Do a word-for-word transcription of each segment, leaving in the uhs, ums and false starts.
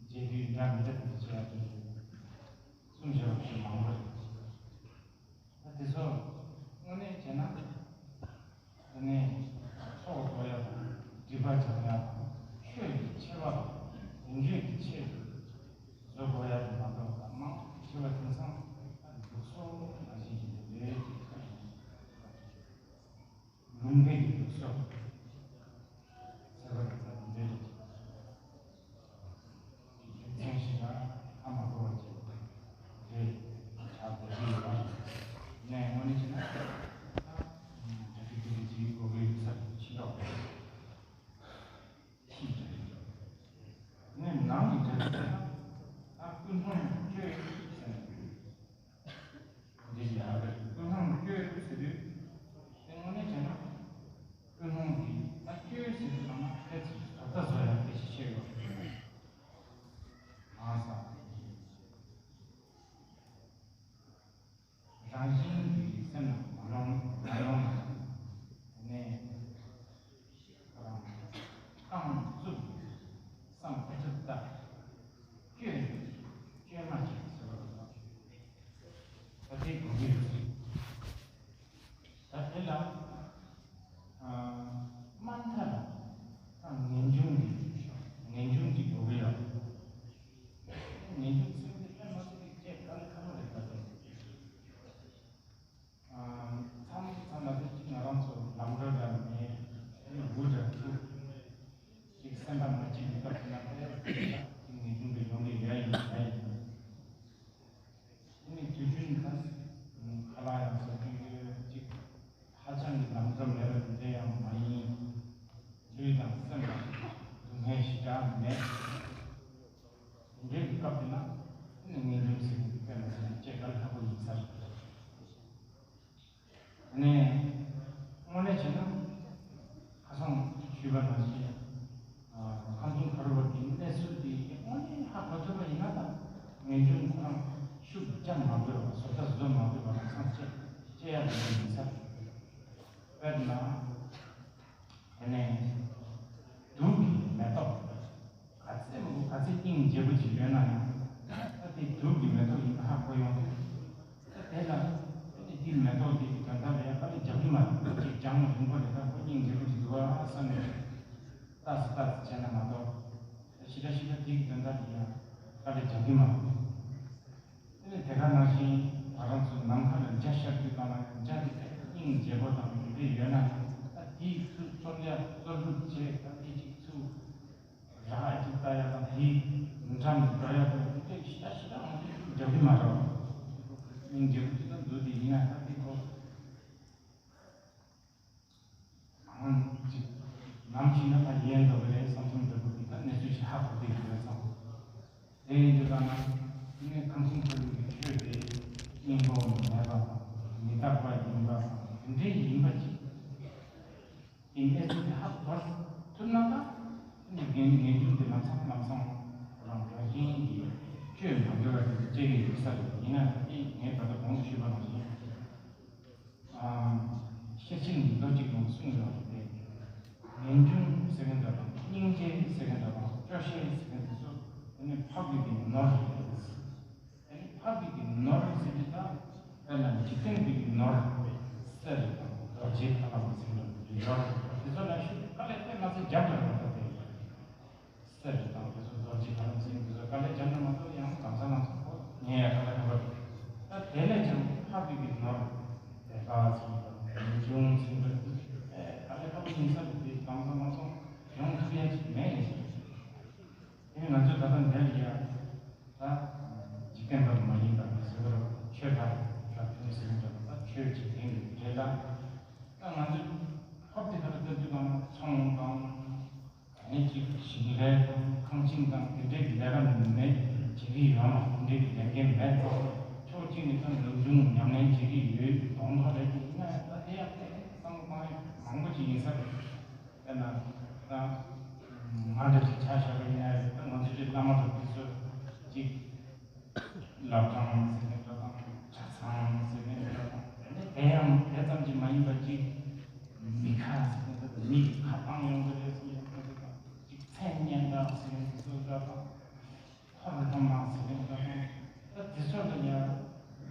རྗེས་ཟློས་འདྲ་མི་འདྲ་དེ་འདྲ་བྱེད་ཡག་དེ་རེད། གསུང་བྱ་བ་ཞིག་མང་པོ་རེད། ད་དེ་ཚོ་དངོས་གནས་བྱས་ན། དེ་ནས་ཚོགས་འགྲོ་ཡག་དང་སྒྲིབ་པ་སྦྱང་ཡག་དང་ཆོས་ཀྱི་ཆེ་བ་དང་དོན་བརྗོད་ཀྱི་ཆེད་དུ་བཟོ་དགོས་ཡག་དེ་མ་གཏོགས་ད་མང་ཆེ་བ་དེང་སང་ད་ལུགས་སྲོལ་ནང་བཞིན་གྱི་འདུག་རེད། ལུང་པའི་གི་ལུགས་སྲོལ་ཟེར་བ་རེད། ད་འདི་འདྲ་རེད། མཚན་ཞིག་ལ་ཧ་མ་གོ་བ་ཅིག་རེད། ཆགས་དགོས་ཀྱི་ཡོད་པ་རེད། ནས་དངོས་གནས་བྱས་ན་ད་གྲ་སྒྲིག་དེ་འདྲ་ཅིག་དགོས་ཀྱི་ཡོད་ས་ཕྱི་ལོགས་ཕྱིའི་གྲ་སྒྲིག་ནས་ནང་གི་གྲ་སྒྲིག་ཟེར་ན་ད་ཀུན་སློང་བཅོས་ཟེར་ན། འདི་ཡག་རེད། ཀུན་སློང་བཅོས་ཟེར་དུས་དེ་དངོས་གནས་བྱས་ན་ཀུན་སློང་འདི་ད་བཅོས་ཟེར་དུས་ཙམ་ན་ཕལ་ཆེར་བཟོ་ལྟ་བཟོ་ཡག་དེ་ཞིག་བཤད་ཡོད་རེད། གང་ཟག་རང་བཞིན་གྱི་སེམས་ལ་མ་ལོང་མ་ལོང་ནས་ཁོ་རང་རྐང་བཙུགས་བསམ་ཨ་ཅག་ལྟ། བཅོས་བཅོས་མ་བྱེད་ཟེར་བ་ལ་ད་དེ་དགོས་ཀྱི་ཡོད་ཟེར། ད་དེ་ལ་ཨ་དམའ་མཐའ་ལ་ད་ངེས་འབྱུང་གི་ངེས་འབྱུང་གི་དགོས་ཀྱི་ཡོད། ངེས་འབྱུང་ཟེར་དེ་དཔེ་མ་སྲིད་པའི་སྐད་དཀའ་ལས་ཁག་པོ་རེད་ད་དེ། མཚམས་མཚམས་ལ་དེ་གཅིག་ང་རང་ཚོ་ལམ་འགྲོ་འདྲ་མེད་ལུག་འདྲ་ཐུག་གཅིག་སེམས་པ་མ་སྐྱིད་པའི་སྐབས་དེ་ན་དེ་གཅིག་ངེས་འབྱུང་གི་ཡོང་གི་ཡོད་ཡིན་ཡོད་ཡིན། དེ་ནས་དུས་རྒྱུན་ད་ཁ་ལག་ཡང་ཟ་རྒྱུ་ཡོད་གཅིག་ཧ་ཅང་གི་ལམ་འགྲོ་མེད་པ་དེ་འདྲ་ཡང་མ་ཡིན། ལུས་དང་སེམས་ལ་སྡུག་བསྔལ་ཞེ་དྲག་མེད། དེ་འདྲའི་གི་སྐབས་དེ་ན་དེ་ནི་ངེས་འབྱུང་ཟེར་གྱི་དཔེ་མ་ཟེར་ན་སྐྱེ་གལ་ཁག་པོ་ཡིན་ས་རེད། ནས་དངོས་གནས་བྱས་ན་ཁ་སང་ཞུས་པ་ནང་བཞིན་ཁམས་གསུམ་ག་རུ་བ་གི་གནས་ཚུལ་དེ་དངོས་གནས་ཧ་གོ་ཐུབ་པ་ཡིན་ན་ད་ངེས་འབྱུང་ཁོ་རང་ཤུགས་རྒྱག་མ་དགོས་པ་བཟོ་ལྟ་བཟོ་མ་དགོས་པ་ལམ་སང་སྐྱེ་སྐྱེ་ཡག་ཡིན་ས་རེད། དཔེར་ན། དེ་ནས་དུག་གི་མེ་ཏོག་ག་ཚད་མང་པོ་ག་ཚད་སྙིང་རྗེ་པོ་ཅིག་ཡོད་ན་ཡང་ད་དེ་དུག་གི་མེ་ཏོག་ཡིན་པ་ཧ་གོ་ཡོང་དུས་ད་དེ་ལ་དེ་ནས་དེའི་མེ་ཏོག་དེ་གི་དོན་དག་ལ་ཡང་དཀའ་ལས་རྒྱག་གི་མ་རེད། ཅིག་རྒྱང་རིང་པོ་ནས་ད་ཁོ་སྙིང་རྗེ་པོ་ཅིག་འདུག་ཨ་བསམ་ནས་ལྟ་སི་ལྟ་སི་བྱས་ན་མ་གཏོགས་ད་ཞི་ད་ཞི་ད་དེ་གི་དོན་དག་ལ་ཡང་དཀའ་ལས་རྒྱག་གི་མ་རེད། དེ་ནས་དེ་ག་ནང་བཞིན་ང་རང་ཚོ་ནམ་མཁའ་ལ་འཇའ་ཤར་དུས་གང་ལ་འཇའ་དེ་སྙིང་རྗེ་པོ་དང་དེ་འདྲ་ཡོད་ན་ད་དེའི་ཚུར་བཙོར་ཡ་བཙོར་བླུགས་བྱས་ད་དེ་གཅིག་ཚུར་རག་གཅིག་ལྟ་ཡ་དང་དེའི་འགྲམ་དུ་འགྲོ་ཡ་དང་དེ་འདྲ་ཞི་ད་ཞི་ད་འོང་དུས་རྒྱག་གི་མ་རེད། སྙིང་རྗེ་པོ་ཅིག་ད་འདུག་དེ་ཡིན་ན་ད་དེ་ཁོ། ཨང་ཅིག་ནམ་ཞིག་ན་ད་ཡལ་འགྲོ་གི་རེད་བསམ་བསམ་འདྲ་པོ་དེ་ད་གནས་ཚུལ་ཞིག་ཧ་གོ་གི་ཡོད་བསམ། དེ་ཡིན་དུས་ད་ན་དེ་ནས་ཁམས་གསུམ་འཁོར་ལོའི་ཆོས་དེ་སྙིང་པོ་མེད་པ་དང་མི་རྟག་པ་ཡིན་པ་དང་དེ་འདྲའི་ཡིན་པ་ཅིག་དེ་གནས་ཚུལ་དེ་ཧ་གོ་ཐུབ་ན་ད་དེ་ནས་ངེས་ངེས་འབྱུང་དེ་ལམ་སང་ལམ་སང་རང་རང་བཞིན་གྱིས་བཅོས་མ་དགོས་པ་དེ་སྐྱེ་གི་ཡོད་ས་རེད། ཡིན་ན་ད་དེ་ངས་ད་ལྟ་གོང་དུ་ཞུས་པ་ནང་བཞིན། ཤེར་ཕྱིན་མདོ་གཅིག་ནང་གསུངས་ཡོད་པ་དེ། ངེས་འབྱུང་ཟེར་མཁན་དེ་དང་སྙིང་རྗེ་ཟེར་མཁན་དེ་དང་སྐྱོ་ཤས་ཟེར་མཁན་དེ་ཚོ་དེ་ནི་ཕག་གི་གི་ནོར་རེད། དེ་ནི་ཕག་གི་གི་ནོར་ཟེར་དུས་ད་དཔེར་ན་འཇིག་རྟེན་གྱི་གི་ནོར་གསེར་དང་རྡོ་རྗེ་ཐ་ལམ་ཟེར་མཁན་དེ་ཡོད་རེད། དེ་ཚོ་ལ་ཤུགས་དཀའ་ལས་དཔེ་མ་ཚད་རྒྱབ་དགོས་རེད་པ་དེ། གསེར་དང་དེ་ཚོ་རྡོ་རྗེ་ཐ་ལམ་ཟེར་མཁན་དེ་ཚོ་དཀའ་ལས་རྒྱབ་ན་མ་གཏོགས་ཡང་ལམ་སང་ལམ་སང་ཁོ་ཉན་ཡ་དཀའ་ལས་ཁག་པོ་རེད། ད་དེ་ལས་ཀྱང་ཕག་གི་གི་ནོར་དེ་ག་ཚོད་དང་ངེས་འབྱུང་ཚིག་འབྲུ་དེ་དཀའ་ལས་ཁག་པོ་ཡིན་ས་རེད། དེ་ལམ་སང་ལམ་སང་ཡོང་ཐུབ་ཡ་ཅིག་མེད་ནས། དེ་ནི་ང་ཚོས་ད་ལྟ་འདིར་ཡ་ད་འཇིག་རྟེན་པ་མ་ཡིན་པ་ཟེར་བ་ཆོས་ཕར་ཕར་ཐོན་ཟེར་མཁན་འདྲ་པོ་ད་ཆོས་འཇིག་རྟེན་གྱི་འབྲེལ་ལ། ད་ང་ཚོས་ཧོབ་དེ་ལྟར་ལྟ་དུས་གང་ཚོང་དང་། ཨ་ནི་གཅིག་ཞིང་ལས་དང་ཁང་ཆེན་དང་དེ་འདྲའི་གི་ལས་ཀ་མེད་བྱེད་ཀྱི་ཡོད་མ་དེ་འདྲའི་གི་ལས་འགན་མེད་ཙང་ཕྱོགས་གཅིག་ནས་ཀྱང་ལུགས་འབྱུང་ཉམས་ལེན་བྱེད་ཀྱི་ཡོད་གདོང་ཐོག་རེད་དེ་ཡིན་ན་ད་དེ་ཡག་པོ་བསམ་བློ་བཏང་ཡ་མང་པོ་ཅིག་ཡིན་ས་རེད། དཔེར་ན་ད་ང་འདྲ་ཅིག་ཆ་བཞག་པ་ཡིན་ན་ཡང་ད་ང་ཚོ་ཅིག་བླ་མ་དང་དེ་ཚོ་ཅིག་བླ་བྲང་ཟེར་མཁན་འདྲ་དང་གྲྭ་ཚང་ཟེར་མཁན་འདྲ་དང་དེ་ནས་དེ་ཡང་དེ་ཙམ་གྱིས་མ་ཡིན་པ་ཅིག་མི་ཁ་ཟེར་མཁན་འདྲ་དང་མི་གི་ཁ་བཏང་ཡོང་གི་རེད་ཟེར་མཁན་འདྲ་དང་ཅིག་མཚན་སྙན་གྲགས་ཟེར་མཁན་དེ་ཚོ་ ཐོབ་རེ་ཐོབ་མ་ཟེར་མཁན་འདྲ་ད་དེ་ཚོ་ལ་ཡ་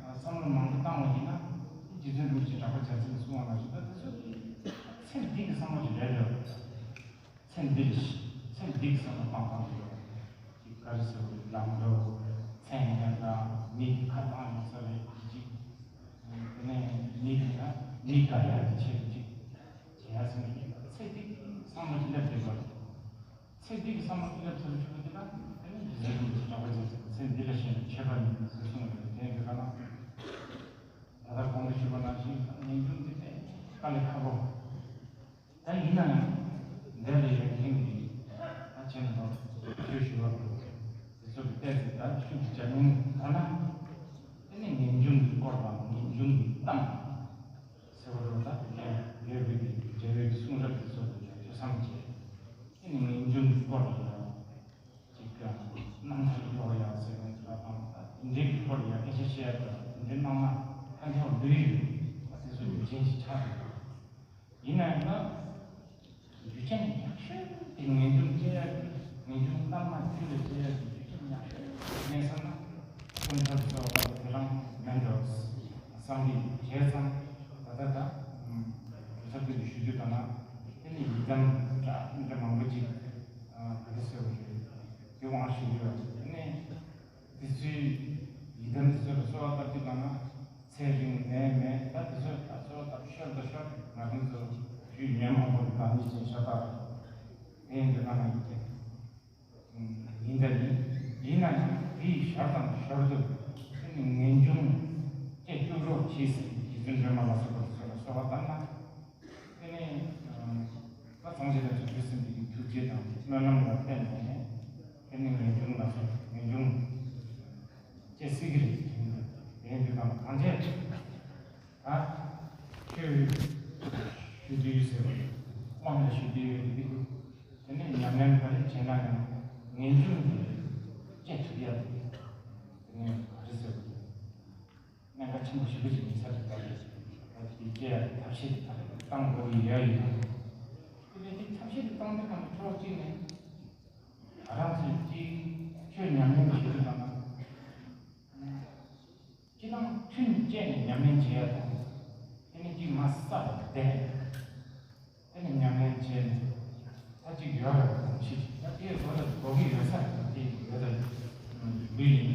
བསམ་བློ་མང་པོ་བཏང་བ་ཡིན་ན་རྗེ་བཙུན་རིན་པོ་ཆེ་གྲགས་པ་རྒྱལ་མཚན་གྱིས་གསུངས་པ་ནང་བཞིན་ད་དེ་ཚོ་ཚེ་འདི་གི་བསམ་བློ་ཞིག་རེད་འདོད། ཚེ་འདི་ལ་ཚེ་འདི་གི་བསམ་བློ་བཏང་བཏང་དུ་ཡོད། ཅིག་ག་རེ་ཟེར་བ་རེད། ལམ་འགྲོ་མཚན་ཉར་དང་མི་གི་ཁ་བཏང་ཡོང་ས་རེད་ཅིག་དེ་ནས་མི་གི་ན་མི་དགའ་ཡག་གི་ཆེད་དུ་ཅིག་བྱེད་ཡག་ཟེར་ནས་ཚེ་འདི་གི་བསམ་བློ་ཅིག་སླེབས་བསྡད་པ་རེད། ཚེ་འདི་གི་བསམ་བློ་ཅིག་སླེབས་ཐུབ་ཆོག་གི་འདུག་ན་དེ་ནི་རྗེ་བཙུན་རིན་པོ་ཆེ་གྲགས་པ་རྒྱལ་མཚན་གྱིས་ཚེ་འདི་ལ་ཞེན་པའི་ཆོས་པ་མིན་ཟེར་གསུངས་པ་རེད། དེ་ཡིན་དུས་ག་ན་ད་ལྟ་གོང་དུ་ཞུས་པ་ནང་བཞིན་ངེས་འབྱུང་འདི་ནི་དཀའ་ལས་ཁག་པོ། ད་ཡིན་ན་ཡང་འདི་ལ་ཡོད་མཁན་གྱི་ད་ཁྱེད་རྣམ་པ་ཆོས་ཞུ་བ་དེ་ཚོ་གི་ཏོག་ཙམ་ད་ཤུགས་ཀྱིས་སྦྱར་མིན་ཐ་ན་དེ་ནི་ངེས་འབྱུང་གི་སྐོར་དང་ངེས་འབྱུང་གི་གཏམ་ཟེར་བ་རུ་ད་དེ་ཡོད་པའི་གི་འབྲེལ་བའི་གི་གསུང་རབ་དེ་ཚོ་ལ་ཐོས་བསམ་བྱས། དེ་ནི་ངེས་འབྱུང་གི་སྐོར་ལ་ཡང་ཅིག་རྣམ་ཐར་ཀློག་ཡག་ཟེར་ནས་ད་དང་ད་དེ་འདྲའི་གི་སྐོར་ལ་ཡང་སྐད་ཆ་བཤད་ཡག་དང་དེ་འདྲའི་གནང་ན་ཕན་ཐོགས་འདུག་ཡོད་པ་དེ་ཚོ་ཡོད་མཁན་ཞིག་ཆགས་འདུག་ཡིན་ན་ཡང་ན་རྒྱུ་རྐྱེན་ཡག་ཤོས་དེ་ངེས་འབྱུང་སྐྱེ་ཡག་གི་ངེས་འབྱུང་རྣལ་མ་རྒྱུད་ལ་སྐྱེ་ཡག་གི་རྒྱུ་རྐྱེན་ཡག་ཤོས་དེ་ངས་བསམ་ན་ཀུན་ཐར་སོགས་པ་དེ་རང་མེད་འགྲོ་བསམ་གྱི་བྱས་ཙང་ད་ལྟ་ད་གྲུབ་ཐོབ་ཀྱི་ཞུ་རྒྱུ་ལྟར་ན་དེ་ནི་ཡི་དམ་འདྲ་འདྲ་མང་པོ་ཅིག་ག་རེ་ཟེར་བ་རེད། དེ་དབང་ཞུ་རྒྱུ་ཡོད་དེ་ནི། དེ་ཚོའི་ཡི་དམ་དེ་ཚོ་ལ་གསོལ་བ་བཏབ་དུས་གང་ན་ཚེ་རིང་ནད་མེད་ད་དེ་ཚོ་ལ་གསོལ་བ་བཏབ་ཤོར་ད་ཤོར་ང་རང་ཚོ་རྒྱུད་ཉོན་མོངས་པ་གི་བདག་ཉིད་ཅན་ཤ་སྟག་རེད། དེ་ཡིན་དུས་གང་ན་ཡིན་ཏེ། ཡིན་ད་ཡིན། ཡིན་ན་ཡང་དེའི་ཞར་དང་ཞོར་དུ་དེ་ནི་ངེས་འབྱུང་སྐྱེ་བཅུག་རོགས་གྱིས་ཟེར་ནས་རྗེ་བཙུན་སྒྲོལ་མ་ལ་སོགས་པ་དེ་ཚོ་ལ་གསོལ་བ་བཏབ་ན། དེ་ནས་ད་སངས་རྒྱས་དང་བྱང་ཆུབ་སེམས་དཔའི་ཐུགས་རྗེ་དང་སྨོན་ལམ་ལ་བརྟེན་ནས་དེ་ནི་ངེས་འབྱུང་ལ་སོགས་ངེས་འབྱུང་སྐྱེ་སྲིད་ཀྱི་རེད། དེ་ཡིན་དུས་གང་ལ་གང་བྱས་ད་ཆོས་ཞུ་དུས་ཟེར་བ་དབང་ལ་ཞུ་དུས་ཡོད་དེ་དེ་ནི་ཉམས་ལེན་ག་རེ་བྱས་ན་ཡང་ངེས་འབྱུང་དེ་སྐྱེ་ཐུབ་ཡ་དེ་དེ་ནི་ག་རེ་ཟེར་བ། གནད་འགག་ཆེན་པོ་ཞེ་པོ་ཅིག་ཡིན་ས་རེད་ད། ད་དེ་སྐྱེ་ཡ་ཐབས་ཤེས་དེ་ད་བཏང་དགོས་ཀྱི་ཡ་ཡིན། དེ་ལས་དེ་ཐབས་ཤེས་དེ་བཏང་དུས་གང་གི་ཕྱོགས་གཅིག་ནས་ང་རང་ཚོས་ཅིག་ཆོས་ཉམས་ལེན་བྱེད་དུས་གང་ན་སྤྱི་བཏང་ཐུན་བཅད་ནས་ཉམས་ལེན་བྱེད་ཡ་དང་། དེ་ནས་ཅིག་མ་བསགས་པ་བསྡད། དེ་ནས་ཉམས་ལེན་བྱས་ནས་ད་ཅིག་ཡོད་རེད་གོམས་གཤིས་ཤིག་ད་དེ་ལོ་ལ་དགོས་ཀྱི་ཡོད་ས་རེད། ད་དེ་ཡོད་རེད་ལུས་ཡིན།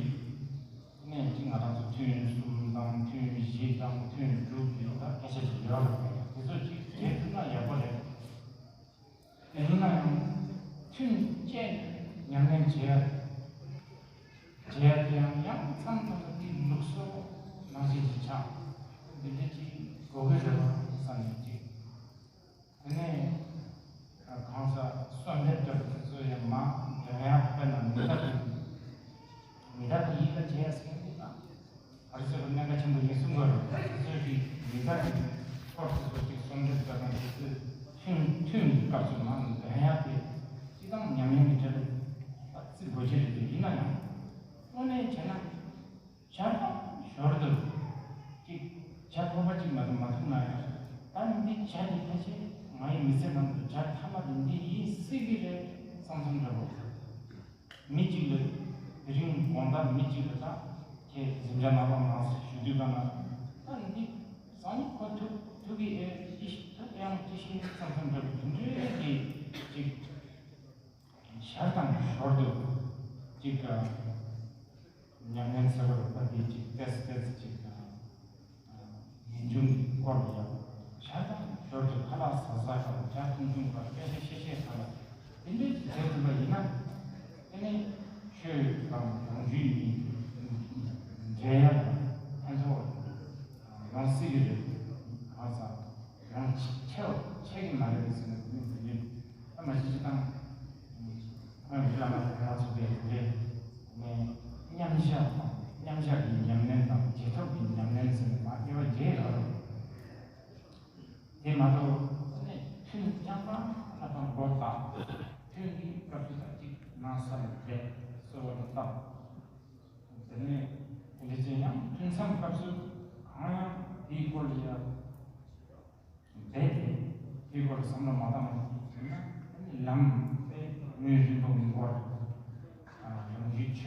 དེ་ནས་ཅིག་ང་རང་ཚོ་ཐུན་གསུམ་དང་ཐུན་བཞི་དང་ཐུན་དྲུག་གི་ད་སྐད་ཆ་ཞིག་ཡོད་རེད། དེ་ཚོ་ཅིག་བྱེད་ཐུབ་ན་ཡག་པོ་རེད། དེ་ཡིན་ན་ཡང་ཐུན་བཅད་ཉམས་ལེན་བྱེད་ཡ་བྱེད་ཡ་དེ་ཡང་ཡང་མཚམས་མཚམས་ལ་དེ་ལུགས་སྲོལ་ནང་བཞིན་ཞིག་ཆགས། འདི་འདྲ་ཅིག་དགོས་ཀྱི་རེད་བ་བསམ་ནས་ཅིག་དེ་ནས་གང་ཟག་གསོལ་འདེབས་སྐྱོར་དེ་ཚོ་ཡང་མ་འདོན་ཡག་དཔེར་ན་མི་དག་གི་མི་དག་གི་ཡིད་ལ་བྱེད་ཡ་ཟེར་གྱི་འདུག་ན། ག་རེ་ཟེར་བ་གནད་འགག་ཆེན་པོ་ཡིན་གསུང་གི་རེད། དེ་ཚོ་ཅིག་མི་དག་གི་སྐོར་དེ་ཚོ་ཅིག་གསོལ་འདེབས་སྐྱོར་དང་དེ་ཚོ་ཐུན་ཐུན་གྱི་སྐབས་སུ་མ་འདོན་ཡག་དེ་སྤྱི་བཏང་ཉམས་ལེན་གྱི་གྲལ་ལ་བརྩི་དགོས་ཀྱི་རེད་དེ། ཡིན་ན་ཡང་དངོས་གནས་བྱས་ན། ཞར་དང་ཞོར་དུ་ཅིག་བྱ་ཕོར་པ་གཅིག་མ་གཏོགས་མ་ཐུག་ན་ཡང་ད་འདི་བྱ་འདི་ཕལ་ཆེར་ང་ཡི་མི་ཚེ་ནང་དུ་བྱ་མཐའ་མ་དེ་འདི་ཡིན་སྲིད་ཀྱི་རེད་བསམ་བསམ་འདྲ་པོ། མི་གཅིག་ལ་དེ་རིང་དགོང་དག་མི་གཅིག་ལ་ད་ཁྱེད་གཟིམ་འཇག་ནང་ལ་མང་ཟེར་ཞུ་དུས་ག་ན་ད་འདི་སང་ཉིན་ཁོ་ཐུག་ཐུག་གི་ཨེ་ཅི་ཐུག་ཡང་ཅི་ཤེས་བསམ་བསམ་འདྲ་པོ་དེ་འདྲའི་གི་ཅིག་ཞར་དང་ཞོར་དུ་ཅིག་ཉམས་ལེན་ཟེར་བ་རུ་ཕར་གྱི་ཅིག་ཏེས་ཏེས་ཅིག་ངེས་འབྱུང་གི་སྐོར་ལ་ཡང་ཞར་དང་ཞོར་དུ་ཁ་ལག་ཟ་ཟ་དང་ཇ་འཐུང་འཐུང་བར་སྐད་ཆ་བཤད་བཤད་ཁ་ལ་དེ་འདྲའི་བྱེད་ཐུབ་པ་ཡིན་ན་དེ་ནི་ཆོས་དང་ལོངས་སྤྱོད་གཉིས་འབྲེལ་ཡ་དང་ཕན་ཐོགས་ཡོང་སྲིད་ཀྱི་རེད། གང་ཟག་ཡང་ཆེ་བ་ཆེ་གི་མ་རེད་ཟེར་ན་དེ་ནི་དེ་ནི་ཨ་མ་ཤི་ཤི་དང་ཁོང་གི་བླ་མ་དེ་ང་ཚོ་པའི་དེ་ནས་མཉམ་བཞག་དང་མཉམ་བཞག་གི་ཉམས་ལེན་དང་རྗེས་ཐོབ་ཀྱི་ཉམས་ལེན་ཟེར་ནས་མ་དབྱེ་བ་བརྒྱད་ཡོད་རེད། དེ་མ་གཏོགས་དེ་ནས་ཐུན་རྐྱང་པ་ལ་དང་སྒོ་བཏགས་ཐུན་གྱི་སྐབས་སུ་ད་ཅིག་ནང་ས་ལ་བསྡད་གསོལ་བ་དང་བཏབ། དེ་ནས་དེ་འདྲ་ཅན་ཡང་ཐུན་མཚམས་སྐབས་སུ་གང་ཡང་དེའི་སྐོར་ལ་ཡང་བསྡད་དེ་དེའི་སྐོར་ལ་བསམ་བློ་མ་བཏང་བ་ཞིག་བྱས་ན་ལམ་དེ་མུན་རིང་པོ་མི་འགོར།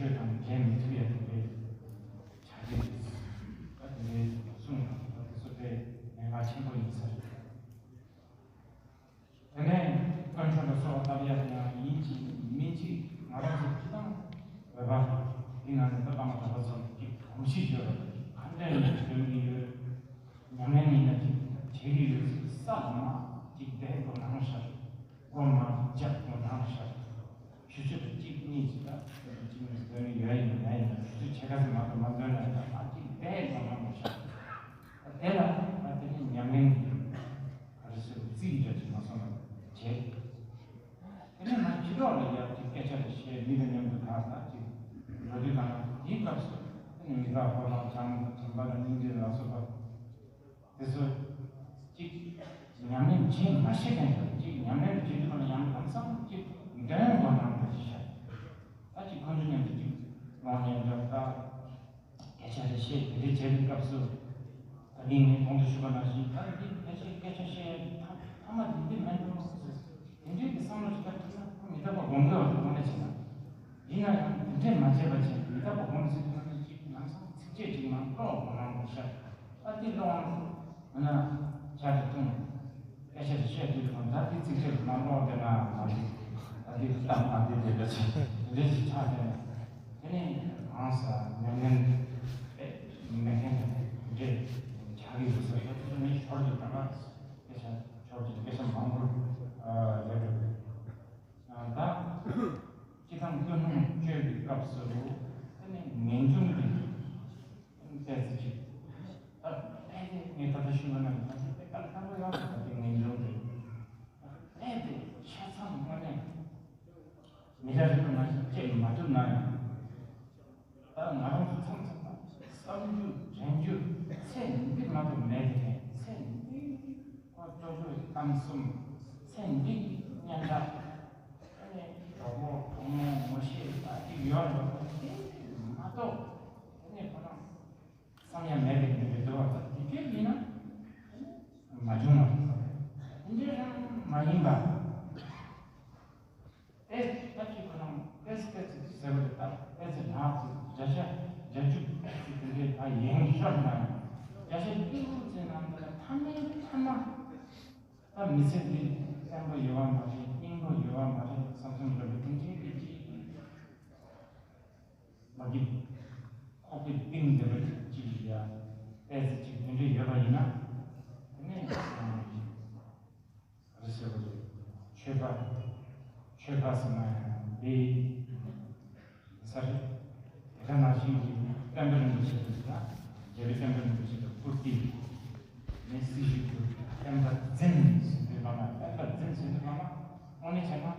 ཆོས་དང་འབྲལ་མི་ཐུབ་ཡ་དེ་འདྲའི་ཆ་རྐྱེན་དེ་ད་དེ་འདྲའི་གསུངས་དང་ད་དེ་ཚོ་དཔེ་གནད་འགག་ཆེན་པོ་ཡིན་ས་རེད། དེ་ནས་དཀོན་མཆོག་ལ་གསོལ་བ་བཏབ་ཡ་དེ་ཡང་ཡིན་གཅིག་མིན་གཅིག་ང་རང་ཚོ་སྤྱི་བཏང་འོས་པ་འདི་ནང་ནས་ད་ལྟ་མ་གྲྭ་པ་ཚོ་གཅིག་གོམས་གཤིས་ཡོད་རེད། ག་འདྲ་ཡིན་ནས་སྡོད་ཀྱི་ཡོད། ཉམས་ལེན་ཡིན་ན་གཅིག་བྱེད་ཀྱི་ཡོད་ཚུལ་ས་ལ་མ་གཅིག་བསྡད་དགོས་ནང་བཞག་སྒོ་མ་རྒྱབ་དགོས་ནང་བཞག་ཆུ་ཚོད་གཅིག་གཉིས་ཅིག་ལ་གཅིག་ནས་སྡོད་ནི་ཡོད་ཡིན་མེད་ཡིན་ཆུ་ཚོད་ཕྱེད་ཀ་ཙམ་མ་གཏོགས་མ་སྡོད་ན་ཡང་མ་གཅིག་བསྡད་དགོས་ནང་བཞག་དེ་ལ་ད་དེ་ནས་ཉམས་ལེན་གྱི་ག་རེ་ཟེར་རྩིས་ཀྱི་འདྲ་ཅིག་མ་སོང་ན་བྱེད། དེ་ནས་ང་ཕྱི་ལོགས་ལ་ཡར་གྱི་སྐད་ཆ་རེ་བཤད། མི་དང་མཉམ་དུ་ད་ལྟ་ཅིག་འགྲོ་དུས་གང་ན་དེའི་སྐབས་སུ་དེ་ནས་མི་དག་ཕོ་བྲང་བྱམས་བྱམས་པ་དང་སྙིང་རྗེ་ལ་སོགས་པ་དེ་ཚོ་ཅིག་ཉམས་ལེན་བྱེད་མ་ཤེས་མཁན་དང་ཅིག་ཉམས་ལེན་བྱེད་དུས་གང་ན་ཡང་ལམ་སང་ཅིག་འདོན་དགོས་སྣང་དེ་ཞིག་བྱ། ད་ཅིག་ཁོང་ཚོ་མཉམ་དུ་ཅིག་ལོག་ཉན་འདྲ་ད། སྐད་ཆ་རེ་བཤད་དེ་འདྲའི་བྱེད་པའི་སྐབས་སུ། ད་ནི་ངས་གོང་དུ་ཞུས་པ་ནང་བཞིན་ད་འདི་སྐད་ཆ་སྐད་ཆ་བཤད་ཡ་ཐ་ཐ་མ་འདི་འདི་མེད་འགྲོ་ཟེར། དེ་འདྲའི་གི་བསམ་བློ་ཞིག་ད་ཐུག་ན་ཁོ་མི་རྟག་པ་སྒོམ་དགོས་བ་དེ་དངོས་གནས་བྱས་ན། ཡིན་ན་ཡང་དེ་འདྲས་མ་བྱས་པ་བྱས་མི་རྟག་པ་སྒོམ་ཟེར་དུས་ན་ཅིག་ལམ་སང་ཚིགས་བཅད་ཅིག་མ་ཀློག་གོ་ནང་དུ་ཤར། ད་འདི་ཀློག་ན་འོ་ན་ཆ་དེ་ཐུང་། སྐད་ཆ་དེ་བཤད་དུས་ཙམ་ད་དེ་ཚིག་ཆེ་རུ་མ་འགྲོ་བསྡད་ན་མ་རེད། ད་དེ་གཏམ་ཨ་དེ་དེ་འདྲ་ཆེ་རེ་ཞིག་ཆགས་བསྡད་ན། དེ་ནས་གང་ཟག་ཉམས་ལེན་དཔེ་མེད་མཁན་དེ་འདྲས་ཆགས་ཀྱི་ཡོད་ས་རེད། དེ་ནས་ཞོར་དུ་ད་ག་སྐད་ཆ་ཞོར་དུ་སྐད་ཆ་མང་པོ་ལས་འགྲོ་གི་ད་སྤྱི་བཏང་ཀུན་སློང་བཅོས་པའི་སྐབས་སུ་དེ་ནས་ངེས་འབྱུང་གི་ཏོག་ཙམ་ཅིག་ད་ཨེ་དེ་ངས་ད་ལྟ་ཞུས་པ་ནང་བཞིན་ད་ལྟ་དཔེ་དཀའ་ལས་ཁག་པོ་ཡོད་རེད། ད་ལྟའི་ངེས་འབྱུང་དེ་ཨེ་དེ་ཆ་ཚང་དངོས་གནས་མི་འདྲ་རིགས་པ་ནང་བཞིན་སྐྱེ་མ་ཐུབ་ན་ཡང་ད་ང་རང་ཚོ་མཚམས་མཚམས་ལ་བསམ་རྒྱུ་དྲན་རྒྱུ་ཚེ་འདི་མ་གཏོགས་མེད་དེ་ནས་ཚེ་འདི་ཁོ་ཅོ་ཅོ་གཏམ་གསུམ་ཚེ་འདི་སྙན་གྲགས་ཨ་ནི་གྲོགས་པོ་གྲོགས་མོ་ངོ་ཤེས་པ་ཅིག་ཡོད་རེད་པ། དེ་མ་གཏོགས་དེ་ནས་ཁོ་རང་བསམ་ཡ་མེད་པའི་མི་རེད་འདུག་བ། ད་དེ་འདྲ་ཡིན་ན་མ་བྱུང་བ་རེད། དེ་འདྲ་རང་མ་ཡིན་པ། ཨེ་ད་ཅིག་ཁོ་རང་ཨེ་ཙི་ཨེ་ཙི་ཟེར་བ་རེད། ད་ཨེ་ཙི་ལགས་ཙི་བརྒྱ་ཆ་བརྒྱད་ཅུ་ཨེ་ཙི་དེ་འདྲའི་ད་ཡན་ཤོར་ན་བརྒྱ་ཆ་ཉི་ཤུ་ཙམ་ནང་དུ་ཐ་མའི་ཐ་མ་ད་མི་ཚེ་འདི་བརྟན་པོ་ཡོད་པ་མ་རེད། སྙིང་པོ་ཡོད་པ་མ་རེད་བསམ་བསམ་འདྲ་པོ་དེ་འདྲའི་གི་ཅིག་མ་གི་ཁོག་པའི་གཏིང་འདི་རུ་ཅིག་ཡ་ཨེ་ཙི་ཅིག་དེ་འདྲ་ཡོད་པ་ཡིན་ན་དེ་ནས་རེ་ཞིག་རེད་ཟེར་བ་རེད། ཆོས་པ་ཆོས་པ་ཟེར་ན་ཡང་འདི་ས་རེད། དེ་ག་ནང་བཞིན་གྱི་བསྟན་པ་རིན་པོ་ཆེ་དེ་ལ་རྒྱལ་བའི་བསྟན་པ་རིན་པོ་ཆེ་ལ་བཀུར་སྟི་ནས་སྲི་ཞུ་དགོས། བསྟན་པ་འཛིན་ཟེར་དུས་གང་ལ་བསྟན་པ་འཛིན་ཟེར་དུས་གང་ལ་དངོས་གནས་བྱས་ན་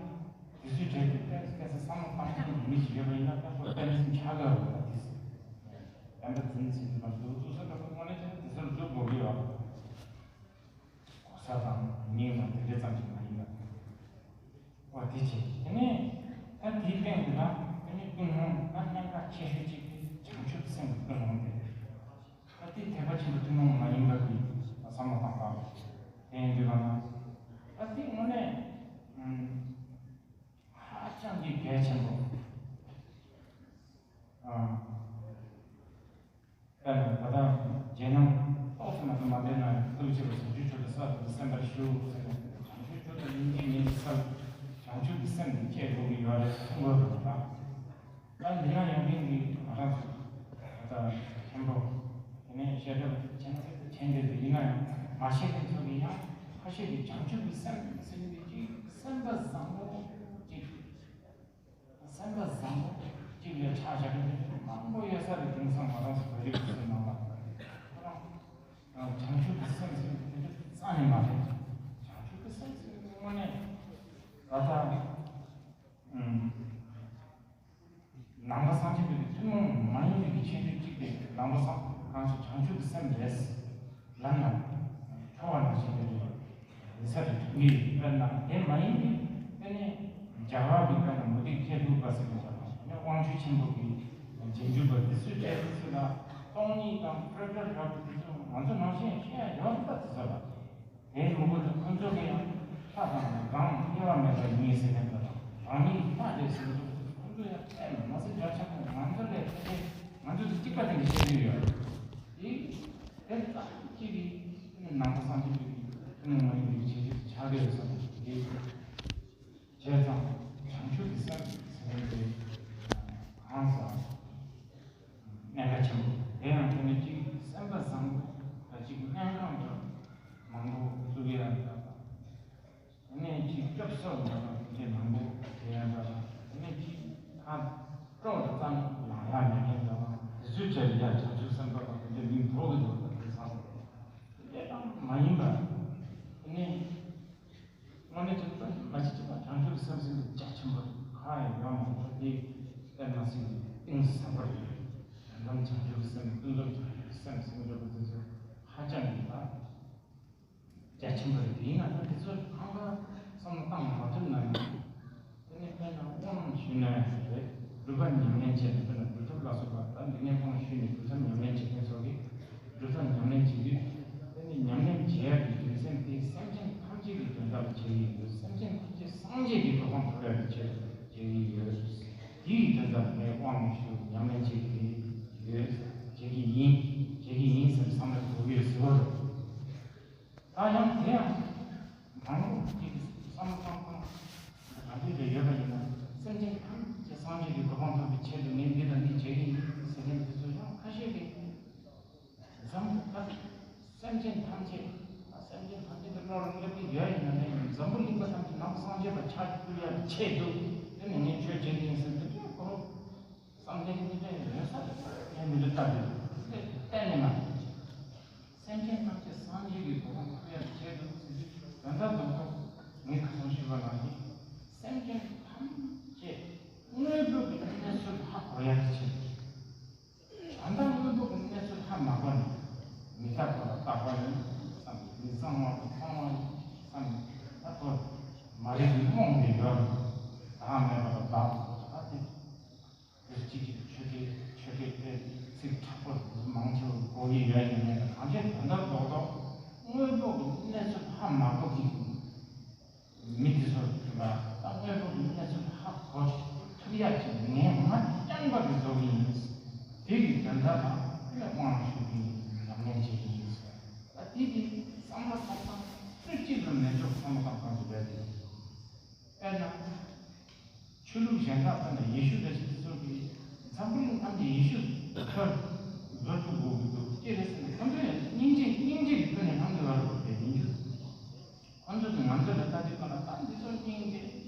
དེ་ཚོའི་གྲས་ཀྱི་བསྟན་སྐད་ཆ་བསམ་བློ་གཏོང་མཁན་གྱི་མི་ཞིག་ཡོད་པ་ཡིན་ན་ད་ཁོ་བསྟན་འཛིན་ཆགས་དགོས་པ་དེ་ཟེར། བསྟན་པ་འཛིན་ཟེར་དུས་གང་ལ་འདུག་འདུག་ས་འདྲ་པོ་དངོས་གནས་བྱས་ན་དེ་ཚོར་འཛུགས་དགོས་ཀྱི་ཡོད། གོ་ས་དང་མིང་དང་དེ་འདྲ་ཙམ་ཞིག་མ་ཡིན་པ། འོ་དེ་བྱས། དེ་ནས་ད་དེའི་སྟེང་དུ་ད་དེ་ནས་ཀུན་སློང་ད་གནད་འགག་ཆེ་ཤོས་གཅིག་དེ་བྱང་ཆུབ་སེམས་ཀྱི་ཀུན་སློང་དེ། ད་དེ་ཐེག་པ་ཆེན་པོའི་ཐུན་མོང་མ་ཡིན་པ་གི་བསམ་བློ་བཏང་སྟངས་དེ་ཡིན་དུས་གང་ན། ད་དེ་དངོས་གནས་ཧ་ཅང་གི་གལ་ཆེན་པོ། དཔེར་ན་ད་ལྟ་རྗེས་གནང་ཏོག་ཙམ་མ་གཏོགས་མ་བསྟན་ན་ཐུགས་རྗེ་ཆེ་བ་བྱང་ཆུབ་མཆོག་ཏུ་གསལ་བཏབ་སྟེ་གསན་པར་ཞུ་ཟེར་ནས་བྱང་ཆུབ་མཆོག་ཏུ་སྙིང་རྗེ་ཉིད་དུ་གསལ། བྱང་ཆུབ་ཀྱི་སེམས་དེ་སྐྱེ་དགོས་ཀྱི་ཡོད་རེད་གསུང་དགོས་རེད་པ། ད་འདི་ན་ཡོང་མཁན་གྱི་ང་རང་ཚོ་ད་ལྟ་མཁན་པོ་དེ་ནས་བཤད་གྲྭ་བྱེད་ན་བྱེད་འདོད་དེ་ཡིན་ན་ཡང་མ་ཤེས་མཁན་ཚོ་གི་ཡང་ཁ་ཤས་ཀྱིས་བྱང་ཆུབ་ཀྱི་སེམས་ཟེར་ནས་ཅིག་སེམས་པ་བཟང་པོ་ཅིག་སེམས་པ་བཟང་པོ་གཅིག་ལ་ཆ་བཞག་མཁན་མང་པོ་ཡོད་ས་རེད། དེང་སང་ང་རང་ཚོ་བོད་རིགས་ཚོའི་ནང་ལ་ཁོ་རང་བྱང་ཆུབ་ཀྱི་སེམས་ཟེར་དེ་འདྲ་རྩ་ནས་མ་རེད། བྱང་ཆུབ་ཀྱི་སེམས་ཟེར་དངོས་གནས་ད་ལྟ་ནང་པ་སངས་རྒྱས་པའི་ཐུན་མོང་མ་ཡིན་པའི་ཆོས་འབྲེལ་གཅིག་དེ་ནང་པ་སངས་གང་ཞིག་བྱང་ཆུབ་ཀྱི་སེམས་རེད། ལམ་ལ་འཁྱོར་བ་ནང་བཞིན་དུ་རེད། ཡིན་ས་རེད་ངེས་ཡིན། དཔེར་ན་དེ་མ་ཡིན་པའི་དེ་ནི་རྒྱ་གར་གྱི་དཔེར་ན་མུ་སྟེགས་ཐེག་པ་ཟེར་གྱི་འདུག་ནི་དབང་ཕྱུག་ཆེན་པོ་གི་རྗེས་འཇུག་པ་དེ་ཚོའི་གྲས་དེ་ཚོ་ལ་སྟོང་ཉིད་དང་སྤྲོས་བྲལ་རབ་ཏུ་དེ་ཚོ་ང་ཚོ་ནང་བཞིན་ཤེས་ཡ་ཡོད་པ་དེ་ཚོ་ལ་དེའི་མུ་གུ་དུ་ཁོ་ཚོ་གི་ཡང་ལྷ་དང་རང་དབྱེ་བ་མེད་པ་ཉིད་ཟེར་མཁན་དང་རང་ཉིད་ལྷ་རེད་ཟེར་མཁན་ཁོ་ཚོ་ཡང་ཨེ་མ་ཟེར་འདྲ་ཆགས་པ་ང་ ཡོད་ས་རེད། དེ་བྱས་ཙང་བྱང་ཆུབ་ཀྱི་སེམས་ཟེར་མཁན་དེ་གང་ཟག་གནད་འགག་ཆེན་པོ། དེ་ཡང་དེ་ནི་གཅིག་སེམས་པ་བཟང་པོ་དང་གཅིག་སྨན་ཁང་དུ་མང་པོ་བཙུགས་ཡ་འདྲ་དང་། དེ་ནས་གཅིག་སྐྱོབ་གསོ་འདྲ་དང་དེ་འདྲའི་མང་པོ་དེ་ཡང་འདྲ་དང་། དེ་ནས་གཅིག་ཁ་དཀྲོག་ཙམ་ལངས་ཡ་མེད་མཁན་འདྲ་དང་། དེ་ཚོའི་གྲས་ལ་ཡ་བྱང་ཆུབ་སེམས་དཔའ་དང་དེ་འདྲའི་མིང་འདོགས་ཀྱི་འདུག་པ་དེ་ཚང་མ་དེ་ལྟ་མ་ཡིན་པ། དེ་ནས། དངོས་གནས་ཅིག་ཙམ་མ་ཅིག་ཅིག་ལ་བྱང་ཆུབ་སེམས་ཟེར་དེ་རྒྱ་ཆེན་པོ་རེད། གང་ཡང་ཡོད་མ་རེད། དེ་དཔེ་མ་སྲིད་པའི་གཏིང་ཟབ་པོ་རེད། དོན་དམ་བྱང་ཆུབ་སེམས། ཀུན་རྫོབ་བྱང་ཆུབ་སེམས་ཟེར་འདྲ་པོ་དེ་ཚོ་ཧ་ཅང་གི་ལ་རྒྱ་ཆེན་པོ་རེད། དེ་ཡིན་ན་ད་དེ་ཚོ་གང་ག་བསམ་བློ་བཏང་མ་ཐུབ་ན་ཡང་། དེ་ནས་དཔེར་ན་དབང་ཞུས་ན་རེད། སྒྲུབ་པ་ཉམས་ལེན་བྱས་ནས། དཔེར་ན་སྒྲུབ་ཐབས་ལ་སོགས་པ། ད་འདི་ནས་དབང་ཞུས་ནས་སྒྲུབ་ཐབས་ཉམས་ལེན་བྱེད་མཁན་ཚོ་གིས་སྒྲུབ་ཐབས་ཉམས་ལེན་བྱེད་དུས། དེ་ནི་ཉམས་ལེན་བྱེད་ཡག་གི་རྒྱུ་མཚན་དེ་སེམས་ཅན་ཐམས་ཅད་ཀྱི་དོན་དག་ལ་བྱེད་ཀྱི་ཡོད། སེམས་ཅན་ཐམས་ཅད་སངས་རྒྱས་ཀྱི་གོ་འཕང་ཐོབ་ཡག་གི་ཆེད་དུ་བྱེད་ཀྱི་ཡོད། དེའི་དོན་དག་ངས་དབང་ཞུ། ཉམས་ལེན་བྱེད་ཀྱི་ཡོད། བྱེད་ཀྱི་ཡིན། བྱེད་ཀྱི་ཡིན་ཟེར་བསམ་བློ་འཁོར་གྱི་ཡོད་ཟེར་བ་རེད། ད་ཡང་དེ་ཡང་མང་པོ་ཅིག་གིས་བསམ་བློ་བཏང་སྟངས་ག་འདྲ་རེ་ཡོད་པ་ཡིན་ན། སེམས་ཅན་ཐམས་ཅད་སངས་རྒྱས་ཀྱི་གོ་འཕང་ཐོབ་པའི་ཆེད་དུ་ངས་འདི་དང་འདི་བྱེད་ཀྱི་ཡིན་ཟེར་མཁན་དེ་ཚོ་ཡང་ཁ་ཤས་ཀྱིས་འཛམ་བུ་ད་སེམས་ཅན་ཐམས་ཅད། སེམས་ཅན་ཐམས་ཅད་དེ་བློ་ལ་སླེབས་ཀྱི་ཡོད་ཡིན་ན་ནའི། འཛམ་བུ་གླིང་པ་ཐམས་ཅད་ནང་སངས་རྒྱས་པ་ཆགས་ཐུབ་ཡག་ཆེད་དུ། དེ་ནི་ངས་ཆོས་བྱེད་ཀྱི་ཡིན་ཟེར་དེ་འདྲའི་གོ་བསམ་གཏན་གྱི་གཏན་ཡོད་ས་རེད། ངས་མི་འདྲ་ལྟ་དུས་དེ་གཏན་ནས་མ་རེད། སེམས་ཅན་ཐམས་ཅད་སངས་རྒྱས་ཀྱི་གོ་འཕང་ཐོབ་ཡག་ཆེད་དུ་ཟེར་དུས། དོན་དག་རྡོག་རྡོག་ངས་ཁ་སང་ཞུས་པ་ནང་བཞིན་སེམས་ཅན་ཐམས་ཅད་དངོས་པོ་གི་གནས་ཚུལ་ཧ་གོ་ཡག་གི་ཆེད་དུ། ད་ལྟ་དངོས་པོ་གི་གནས་ཚུལ་ཧ་མ་གོ་ནས། མི་རྟག་པ་ལ་རྟག་པ་ཡིན་བསམ། མི་གཙང་བ་ལ་གཙང་བ་ཡིན་བསམ། ད་ཁོ་མ་རིག་པའི་རྨོངས་པའི་ཡུལ་ལ་བདག་མེད་པ་ལ་བདག་ཏུ་ད་དེ། དེར་གཅིག་གིས་ཆོས་སྐད་ཆོས་སྐད་དེ་ཚིག་དྲག་པོ་མང་ཆེ་བ་གོ་གི་ཡོད་ཡིན་མིན་ལ། གང་ཅི་དོན་དག་རྡོག་རྡོག་དངོས་པོ་གི་གནས་ཚུལ་ཧ་མ་གོ་གི་མི་དེ་ཚོ་ལ། ད་དངོས་པོ་གི་གནས་ཚུལ་ཧ་གོ་ཐུབ་ཡག་ཅིག་ངས་མ་རྐྱང་པ་གིས་བཟོ་གི་ཡིན། དེ་གི་དོན་དག་ལ་དབང་ཞུ་གི་ཡིན། ཉམས་ལེན་བྱེད་ཀྱི་ཡིན་ཟེར། ད་དེ་དེ་བསམ་བློ་གཏོང་སྟངས་སུ་གཅིག་ལ་མེད་ཆོག་བསམ་བློ་གཏོང་སྟངས་སུ་རེད་དེ། དཔེར་ན། ཆོས་ལུགས་གཞན་དག་ལྟར་ན་ཡེ་ཤུ་འདྲ་ཞིག་ཚོ་གིས་འཛམ་བུ་གླིང་ཐམས་ཅད་ཡེ་ཤུ་ཚོར་བཟོ་ཐུབ་དགོས་ཀྱི་འདུག་ཅི་རེད་ཟེར་ན། ཁོ་ཚོས་སྙིང་རྗེ་སྙིང་རྗེ་གི་ཀུན་ནས་ལྷང་དུ་བར་བ་རེད་ཡིན་རྒྱུ། ཁོ་ཚོ་གིས་ང་ཚོ་ལ་ལྟ་དུས་ག་ལ། ད་འདི་ཚོ་སྙིང་རྗེ།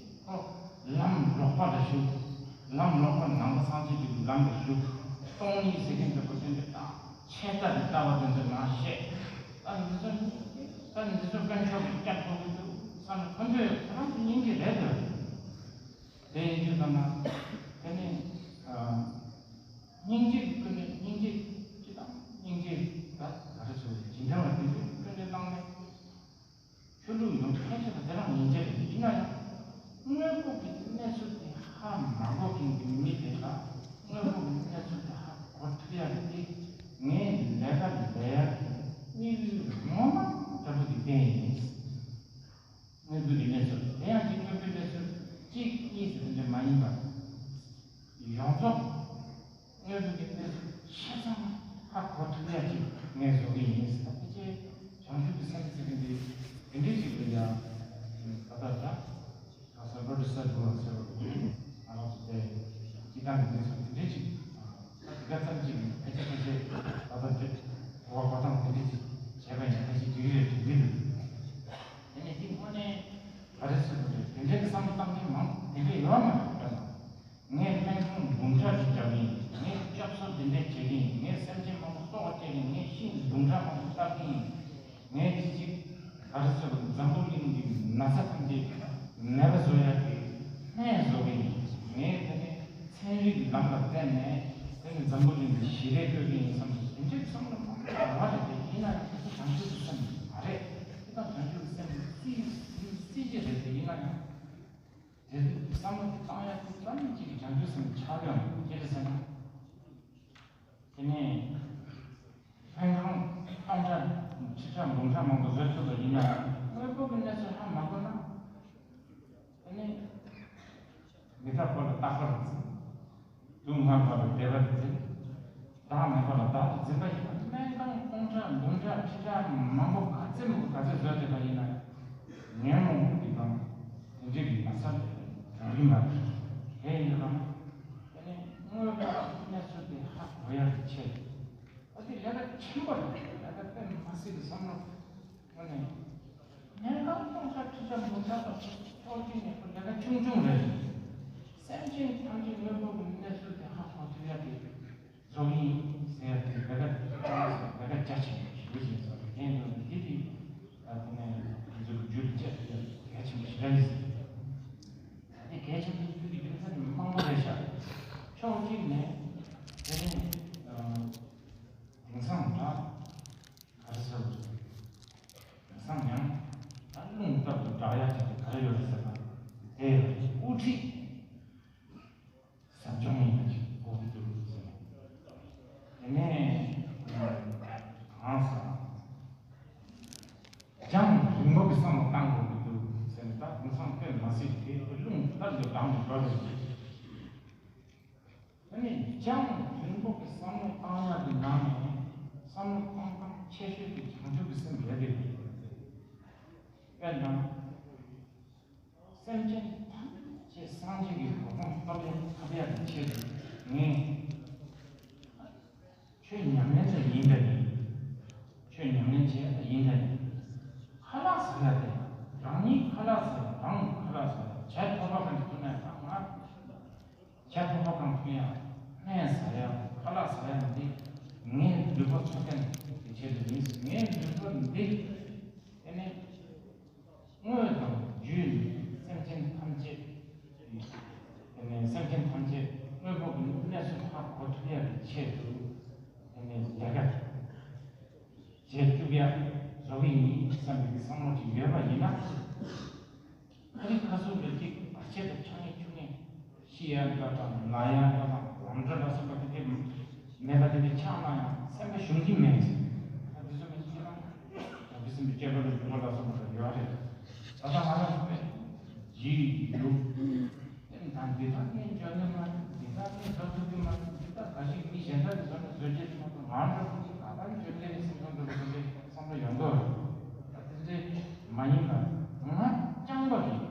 ཁོ་ལམ་ལོག་པ་ལ་ཞུགས། ལམ་ལོག་པ་ནང་པ་སངས་རྒྱས་ཀྱི་ལམ་ལ་ཞུགས། སྟོང་ཉིད་ཟེར་མཁན་འདྲ་པོ་དེ་འདྲ་དང་ཆད་ལྟ་གི་ལྟ་བ་དེ་ཚོ་མ་བཤད། ད་འདི་ཚོ་ད་འདི་ཚོ་དཀོན་མཆོག་གིས་སྐྱབས་དགོས་ཀྱི་འདུག་བསམ་ནས། ཁོ་ཚོས་ཁོ་རང་ཚོ་སྙིང་རྗེ་རེད་འདོད། དེ་ཡིན་དུས་ཙམ་ན་དེ་ནི་ཨ་སྙིང་རྗེ་གི་ཀུན་ནས། སྙིང་རྗེ་སྤྱི་དང་སྙིང་རྗེ་ད་ག་རེ་ཟེར། རྗེས་འབྲང་ལ་དེ་འདྲའི་ཀུན་ནས་བླངས་ནས། ཆོས་ལུགས་ཡོངས་ཕལ་ཆེར་དེ་རང་ཡིན་གྱི་རེད། ཡིན་ན་ཡང་དངོས་པོ་གི་གནས་ཚུལ་དེ་ཧ་མ་གོ་མཁན་གྱི་མི་དེ་ལ་དངོས་པོ་གི་གནས་ཚུལ་དེ་ཧ་གོ་ཐུབ་ཡ་རེད་དེ། ངས་ལས་ཀ་ལས་ཡ་གི་དམིགས་ཡུལ་ངོ་མ་ལྟ་བུ་དེ་བསྟན་ཡིན། དངོས་པོའི་གནས་ཚུལ་དེ་ཡང་གཅིག། དངོས་པོའི་གནས་ཚུལ་གཅིག་གཉིས་ཟེར་དེ་འདྲ་མ་ཡིན་པར། ཡོངས་རྫོགས་དངོས་པོའི་གནས་ཚུལ་ཆ་ཚང་ཧ་གོ་ཐུབ་ཡ་ཅིག་ངས་བཟོ་གི་ཡིན་ཟེར། ད་ཕལ་ཆེར་བྱང་ཆུབ་ཀྱི་སེམས་ཟེར་གི་འདི་དེ་འདྲའི་ཅིག་རེད་ཡ། ད་ལྟ་ད་ག་ས་བོ་དྷི་སཏྭ་ཟེར་བ་ཟེར་བ་ང་རང་ཚོ་དེ་སྤྱི་བཏང་གི་གནས་ཚུལ་དེ་འདྲའི་ཅིག། ད་དེ་ག་ཙམ་ཅིག་ཕལ་ཆེར་ཕལ་ཆེར་ད་ལྟ་འདི་གོ་བ་གོ་སྟངས་དེ་འདྲའི་ཅིག་བྱས་པ་ཡིན་ན་ཕལ་ཆེར་འགྲིག་གི་རེད་དྲན་གྱི་འདུག། དེ་ནས་དེ་དངོས་གནས་ག་རེ་ཟེར་དགོས་རེད། དེ་འདྲའི་བསམ་བློ་བཏང་མཁན་མང་དེ་འདྲ་ཡོད་མ་རེད། ད་ནང་ངས་སྨན་ཁང་འབུམ་ཕྲག་ཅིག་རྒྱག་གི་ཡིན། ངས་སྐྱབས་གསོ་དེ་འདྲས་བྱེད་ཀྱི་ཡིན། ངས་སེམས་ཅན་མང་པོ་སྲོག་སྐྱེལ་གྱི་ཡིན། ངས་ཤིང་འབུམ་ཕྲག་མང་པོ་བཏབ་ཀྱི་ཡིན། ངས་ཅི་ཅིག་ག་རེ་ཟེར་དགོས། འཛམ་བུ་གླིང་གི་ན་ཚ་ཐམས་ཅད་མེད་པ་བཟོ་ཡག་གི་སྨན་བཟོ་གི་ཡིན། ངས་དེ་ནས་ཚན་རིག་གི་ལམ་ལ་བརྟེན་ནས་དེ་ནས་འཛམ་བུ་གླིང་གི་ཞི་བདེ་སྤྲོད་ཀྱི་ཡིན་བསམ་ནས་དེ་འདྲའི་བསམ་བློ་མང་པོ་ཡོད་རེད་དེ། ཡིན་ན་ཡང་དེ་ཚོ་བྱང་ཆུབ་ཀྱི་སེམས་མ་རེད། དེ་དང་བྱང་ཆུབ་ཀྱི་སེམས་ཀྱི་རྩིས་རྩིས་གཅིག་རེད་དེ། ཡིན་ན་ཡང་དེ་བསམ་བློ་དེ་བཏང་ཡག་དེ་རྩ་ནས་གཅིག་གི་བྱང་ཆུབ་སེམས་ཆགས་ཡོང་གི་རེད་ཟེར་ན། དེ་ནས་སྨན་ཁང་སྟོང་ཕྲག་ཁྲི་ཕྲག་འབུམ་ཕྲག་མང་པོ་བཟོས་ཐུབ་པ་ཡིན་ན་ཡང་དངོས་པོ་གི་གནས་ཚུལ་ཧ་མ་གོ་ན། དེ་ནས་མི་རྟག་པ་ལ་རྟག་པར་འཛིན། སྡུག་བསྔལ་བ་ལ་བདེ་བར་འཛིན། བདག་མེད་པ་ལ་བདག་ཏུ་འཛིན་པ་ཡིན་ན། སྨན་ཁང་སྟོང་ཕྲག་འབུམ་ཕྲག་ཁྲི་ཕྲག་མང་པོ་ག་ཚད་མང་པོ་ག་ཚད་བཟོས་བསྡད་པ་ཡིན་ན། ངན་སློང་གི་དང་དེ་འདྲའི་གི་ན་ཚ་དེ་འགྲོ་གི་མ་རེད། དེ་ཡིན་དུས་དང་དེ་ནས་དངོས་པོ་གནས་ཚུལ་དེ་ཧ་གོ་ཡག་གི་ཆེད་དུ་ཨ་དེ་ལས་ཀ་ཆེན་པོ་རེད། ལས་ཀ་དཔེ་མ་སྲིད་པའི་བསམ་བློ་ཨ་ནི་ཉན་གང་སྟོང་ཆ་ཁྲི་ཆ་འབུམ་ཆ་དང་ཕྱོགས་གཅིག་ནས་ཁོ་ལས་ཀ་ཆུང་ཆུང་རེད། སེམས་ཅན་ཐམས་ཅད་དངོས་པོ་གི་གནས་ཚུལ་དེ་ཧ་གོ་ཐུབ་ཡག་གི་བཟོ་གི་ཡིན་ཟེར་ཏེ་ལས་ཀ་ལས་ཀ་རྒྱ་ཆེན་པོ་ཞེ་པོ་ཅིག་བཟོ་རེད། དེ་འདུག་ནས་དེ་དེ་ད་དེ་ནས་ང་ཚོ་གི་རྒྱུད་ལ་སྤྱད་ཐུབ་ཡག་གལ་ཆེན་པོ་ཞེ་དྲག་ཡིན་ཟེར། ད་དེ་གལ་ཆེན་པོ་ཡིན་ཚུལ་གྱི་རྒྱུ་མཚན་མང་པོ་རེད་ཤག་ཕྱོགས་གཅིག་ནས་དེ་ནས་དེང་སང་ད་ག་རེ་ཟེར་དགོས་རེད། དེང་སང་ཡང་ད་རླུང་ལྟར་དུ་བསྒྲགས་ཡག་ཅིག་དེ་ག་རེ་ཡོད་རེད་ཟེར་ན། དེ་དབུ་ཁྲིད། ཟབ་སྦྱོང་ཡིན་པ་ཅིག་དགོས་ཀྱི་འདུག་ཟེར་ནས། དེ་ནས་གང་ཟག་རྒྱང་རིང་པོ་གི་བསམ་བློ་བཏང་དགོས་ཀྱི་འདུག་ཟེར་ནས། ད་དེང་སང་དཔེ་མ་སྲིད་དེ་རླུང་ལྟར་དུ་གྲང་དུ་འགྲོ་རེད། དེ་ནས་རྒྱང་རིང་པོ་གི་བསམ་བློ་བཏང་ཡག་གི་ནང་ནས་བསམ་བློ་གཏོང་སྟངས་ཆེ་ཤོས་དེ་བྱང་ཆུབ་ཀྱི་སེམས་རེད་དེ། དཔེར་ན། སེམས་ཅན་ཐམས་ཅད་སངས་རྒྱས་ཀྱི་གོ་འཕང་ཐོབ་ཡག་ཐོབ་ཡག་གི་ཆེད་དུ་ངས་ཆོས་ཉམས་ལེན་དེ་ཡིན་དང་ཡིན། ཆོས་ཉམས་ལེན་བྱེད་ཡག་དེ་ཡིན་དང་ཡིན། ཁ་ལག་ཟ་ཡག་དེ་རང་ཉིད་ཁ་ལག་ཟ་ཡག་རང་ཁ་ལག་ཟ་ཡག་བྱས་ཐོབ་པ་གང་ཐུབ་ན་ཡང་ང་བྱས་ཐོབ་པ་གང་ཐུབ་ཡང་སྨན་ཟ་ཡག་ཁ་ལག་ཟ་ཡག་འདི་ངའི་ལུས་པོ་འཚོ་མཁན་གྱི་ཆེད་དུ་ཡིན། ངའི་ལུས་པོ་འདི་དེ་ནི། དངོས་དང་བརྒྱུད་ནས་སེམས་ཅན་ཐམས་ཅད་ཀྱི། དེ་ནས་སེམས་ཅན་ཐམས་ཅད་དངོས་པོ་གི་གནས་ཚུལ་ཧ་གོ་ཐུབ་ཡག་གི་ཆེད་དུ། དེ་ནས་ལས་ཀ་བྱེད་བཅུག་ཡག་བཟོ་གི་ཡིན་བསམ་པའི་བསམ་བློ་ཅིག་ཡོད་པ་ཡིན་ན། ཨ་རི་ཁ་སུ་ལ་ཅིག་བར་ཆད་དང་ཆག་ཉེས་ཆུ་ཉེས། ཤི་ཡག་འདྲ་དང་ན་ཡག་འདྲ་དང་ལམ་འགྲོ་ལ་སོགས་པ་དེ་འདྲས་མེད་པ་དེ་འདྲས་ཆགས་ན་ཡང་སེམས་པ་ཞུམ་གྱི་མེད། ད་དེ་ཚོ་མི་ཤེས་ན་ད་དེ་ཚོ་མི་སྐྱེ་བ་ལ་འགྲོ་བ་ལ་སོགས་པ་ཡོད་རེད། ད་ལྟ་ང་རང་ཚོ་བས་ཇི་ཡུ་ཨེམ་དང་འདི་དག་ངས་འཇོན་ནི་མ་རེད། འདི་དག་ངས་བཟོ་ཐུབ་ཀྱི་མ་རེད། འདི་དག་ག་ཞིག་མི་གཞན་དག་གིས་བཟོ་ན་བཟོ་རྒྱུ་ཡོད་མ་གཏོགས་ང་འདྲ་པོ་ཅིག་ག་པར་འཇོན་གི་རེད་ཟེར་བསམ་འདྲ་པོ་དེ་འདྲས་བསམ་བློ་ཡོང་གི་རེད། ད་དེ་འདྲས་མ་ཡིན་པར་ང་རྐྱང་པ་རེད།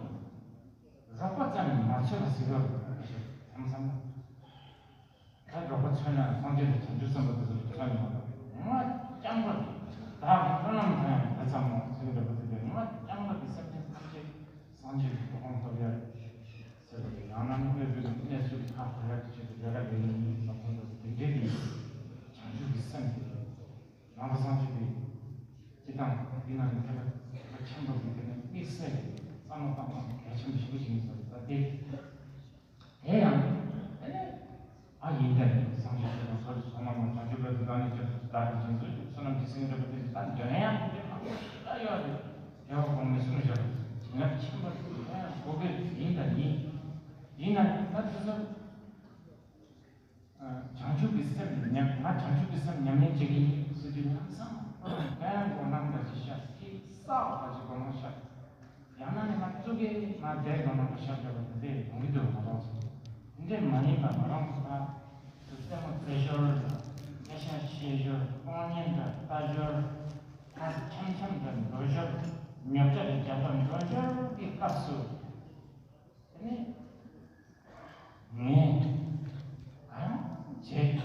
རོགས་པ་ཙམ་མ་འཚོལ་བ་ཟེར་བ་རེད། དེ་བསམ་བསམ་ན། ད་རོགས་པ་འཚོལ་ན་སངས་རྒྱས་དང་བྱང་ཆུབ་སེམས་དཔའ་དེ་ཚོ་འཚོལ་མི་དགོས་པ། ང་རྐྱང་པ་གིས་བདག་གི་སྨོན་ལམ་དང་ཡང་དེ་ཙམ་མོ་ཟེར་འདྲ་པོ་དེ་འདྲ། ང་རྐྱང་པ་གིས་སེམས་ཅན་ཐམས་ཅད་སངས་རྒྱས་ཀྱི་གོ་འཕང་ཐོབ་ཡག་ཟེར་བ་དེ། ཡང་ན་དངོས་པོའི་གནས་ཚུལ་ཧ་གོ་ཡག་གི་ཆེད་དུ་ལས་ཀ་ལས་ཀྱི་ཡིན་བསམ་ཚུལ་འདྲ་པོ་དེ་འདྲའི་གི་བྱང་ཆུབ་ཀྱི་སེམས་དེ། ནང་པ་སངས་རྒྱས་པའི་སྤྱི་དང་འདི་ནང་གི་ཐེག་པ་ཆེན་པོ་གི་དེ་ནི་དམིགས་བསལ་གྱི་བསམ་བློ་བཏང་སྟངས་གལ་ཆེན་པོ་ཞིག་ཡིན་ཟེར། ད་དེ་དེ་ཡང་དེ་ནི་ཨ་ཡིན་ད་ཡིན། སངས་རྒྱས་ཆོས་དང་ཐོབ་པའི་བསོད་ནམས་དང་བྱང་ཆུབ་ལ་དེ་དག་ནི་ཆོས་སུ་བདག་གིས་སྦྱིན་སོགས་ཀྱི་བསོད་ནམས་ཀྱི་སེམས་འདྲ་པོ་དེ་ད་འདོན་ཡག་དེ་མང་པོ་ཞེ་དྲག་ཡོད་རེད། རྒྱལ་བ་གོང་མས་གསུངས་བཞག་པ་ངར་ཆེན་པོ་ཡང་གོ་དགོས་ཡིན་ད་ཡིན། ཡིན་ན་ད་དེ་ཚོ། བྱང་ཆུབ་ཀྱི་སེམས་ཉམས། ང་བྱང་ཆུབ་ཀྱི་སེམས་ཉམས་ལེན་བྱེད་ཀྱི་ཡིན་ཟེར་དུས་ལམ་སང་ཨ་ནི་གོ་ནང་འདྲ་ཞིག་ཤར། ཐིག་སག་འདྲ་ཞིག་གོ་ནང་ཤར། ཡང་ན་ནི་ང་གཙུག་གི་ང་བསྡད་གོ་ནང་འདྲ་ཤར་འདྲ་བ་དེ་འདྲས་ཡོང་གི་འདུག་མ་གཏོགས་ཚོ་དེ་འདྲས་མ་ཡིན་པ། ང་རང་ཚོ་ད་ལྟད་མོ་རྩེ་ཞོར་དང་སྐད་ཆ་བཤད་ཞོར་གློག་བརྙན་འདྲ་ལྟ་ཞོར་ཁ་འཆམ་འཆམ་འདྲ་འགྲོ་ཞོར་ཉོ་ཆ་འདྲ་རྒྱབ་པ་འགྲོ་ཞོར་གྱི་སྐབས་སུ། དེ་ནས་ངས་གང་བྱེད།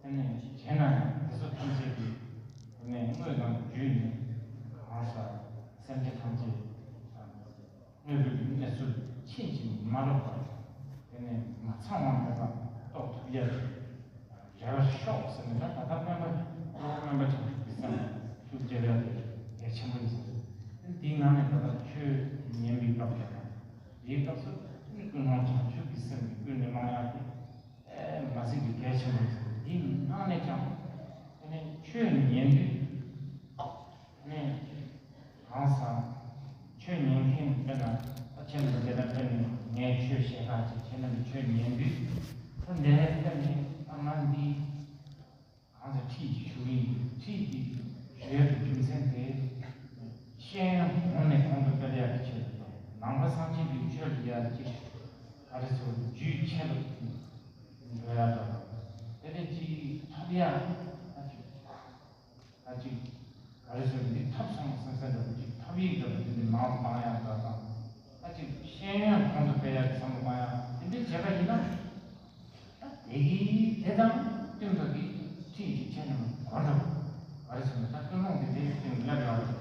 དེ་ནས་བྱས་ན་ཡང་དེ་ཚོ་ཐམས་ཅད་ཀྱིས་དེ་ནས་དངོས་དང་བརྒྱུད་ནས་གང་ཟག་སེམས་ཅན་ཐམས་ཅད་དངོས་པོའི་གནས་ཚུལ་ཕྱིན་ཅི་མ་ལོག་པར་དེ་ནས་མ་ཚང་བ་མེད་པ་རྟོགས་ཐུབ་ཡ་རེད། རེ་བ་ཤོག་ཟེར་ནས་ད་ད་ལྟ་སྨན་པ་སློབ་དཔོན་སྨན་པ་བྱང་ཆུབ་ཀྱི་སེམས་ཤུགས་རྒྱབ་ཡ་དེ་གལ་ཆེན་པོ་ཡིན་ཟེར། དེའི་ནང་ནས་ད་ལྟ་ཆོས་ཉན་པའི་སྐབས་དེ་དང་། དེའི་སྐབས་སུ་ཀུན་སློང་བྱང་ཆུབ་ཀྱི་སེམས་ཀྱིས་ཀུན་ནས་བསླང་ཡག་དེ་ཨེ་མ་སྲིད་པའི་གལ་ཆེན་པོ་ཡིན་ཟེར། དེའི་ནང་ནས་ཀྱང་དེ་ནས་ཆོས་ཉན་དུས་ནས། གང་ཟག་ཆོས་ཉན་མཁན་དཔེར་ན་ད་ཁྱེད་རྣམས་འདི་ལ་ཕེབས་ནས་ངས་ཆོས་བཤད་ཁ་ཅིག་ཁྱེད་རྣམས་ཀྱིས་ཆོས་ཉན་དུས་ད་འདི་ལ་ཕེབས་ནས་ད་ང་འདི་གང་ཟག་ཁྲིད་ཅིག་ཞུ་གི་ཡིན། ཁྲིད་ཅིག་ཞུ་ཡག་གི་རྒྱུ་མཚན་དེ་ཤེས་ཡོན་གོང་ནས་གོང་དུ་སྤེལ་ཡག་གི་ཆེད་དུ་དང་། ནང་པ་སངས་རྒྱས་པའི་ཆོས་ལ་ཡ་ཅིག་ག་རེ་ཟེར་རྒྱུས་ཆེ་རུ་འགྲོ་ཡག་དང་། དེ་ནས་ཅིག་ཐོབ་ཡག་ད་ཅིག་ད་ཅིག་ག་རེ་ཟེར་འདི་ཐོབ་སོང་བསམ་ས་འདྲ་པོ་ཅིག་ཐོབ། ཡིག་འདྲ་པོ་དེ་འདྲ་མང་དུ་བཏང་ཡག་འདྲ་དང་། ཨ་ཅིག་ཤེས་ཡོན་གོང་དུ་སྤེལ་ཡག་གི་བསམ་བློ་བཏང་ཡག་དེ་འདྲའི་བྱས་པ་ཡིན་ན། ད་དེ་གི་དེ་དང་བསྟུན་པ་གི་ཁྲིད་ཅིག་བྱས་ན་གོ་འགྲོ། ག་རེ་ཟེར་ན་ད་ཀུན་སློང་དེ་འདྲའི་སྟེང་སླེབས་ཡོད་རེད།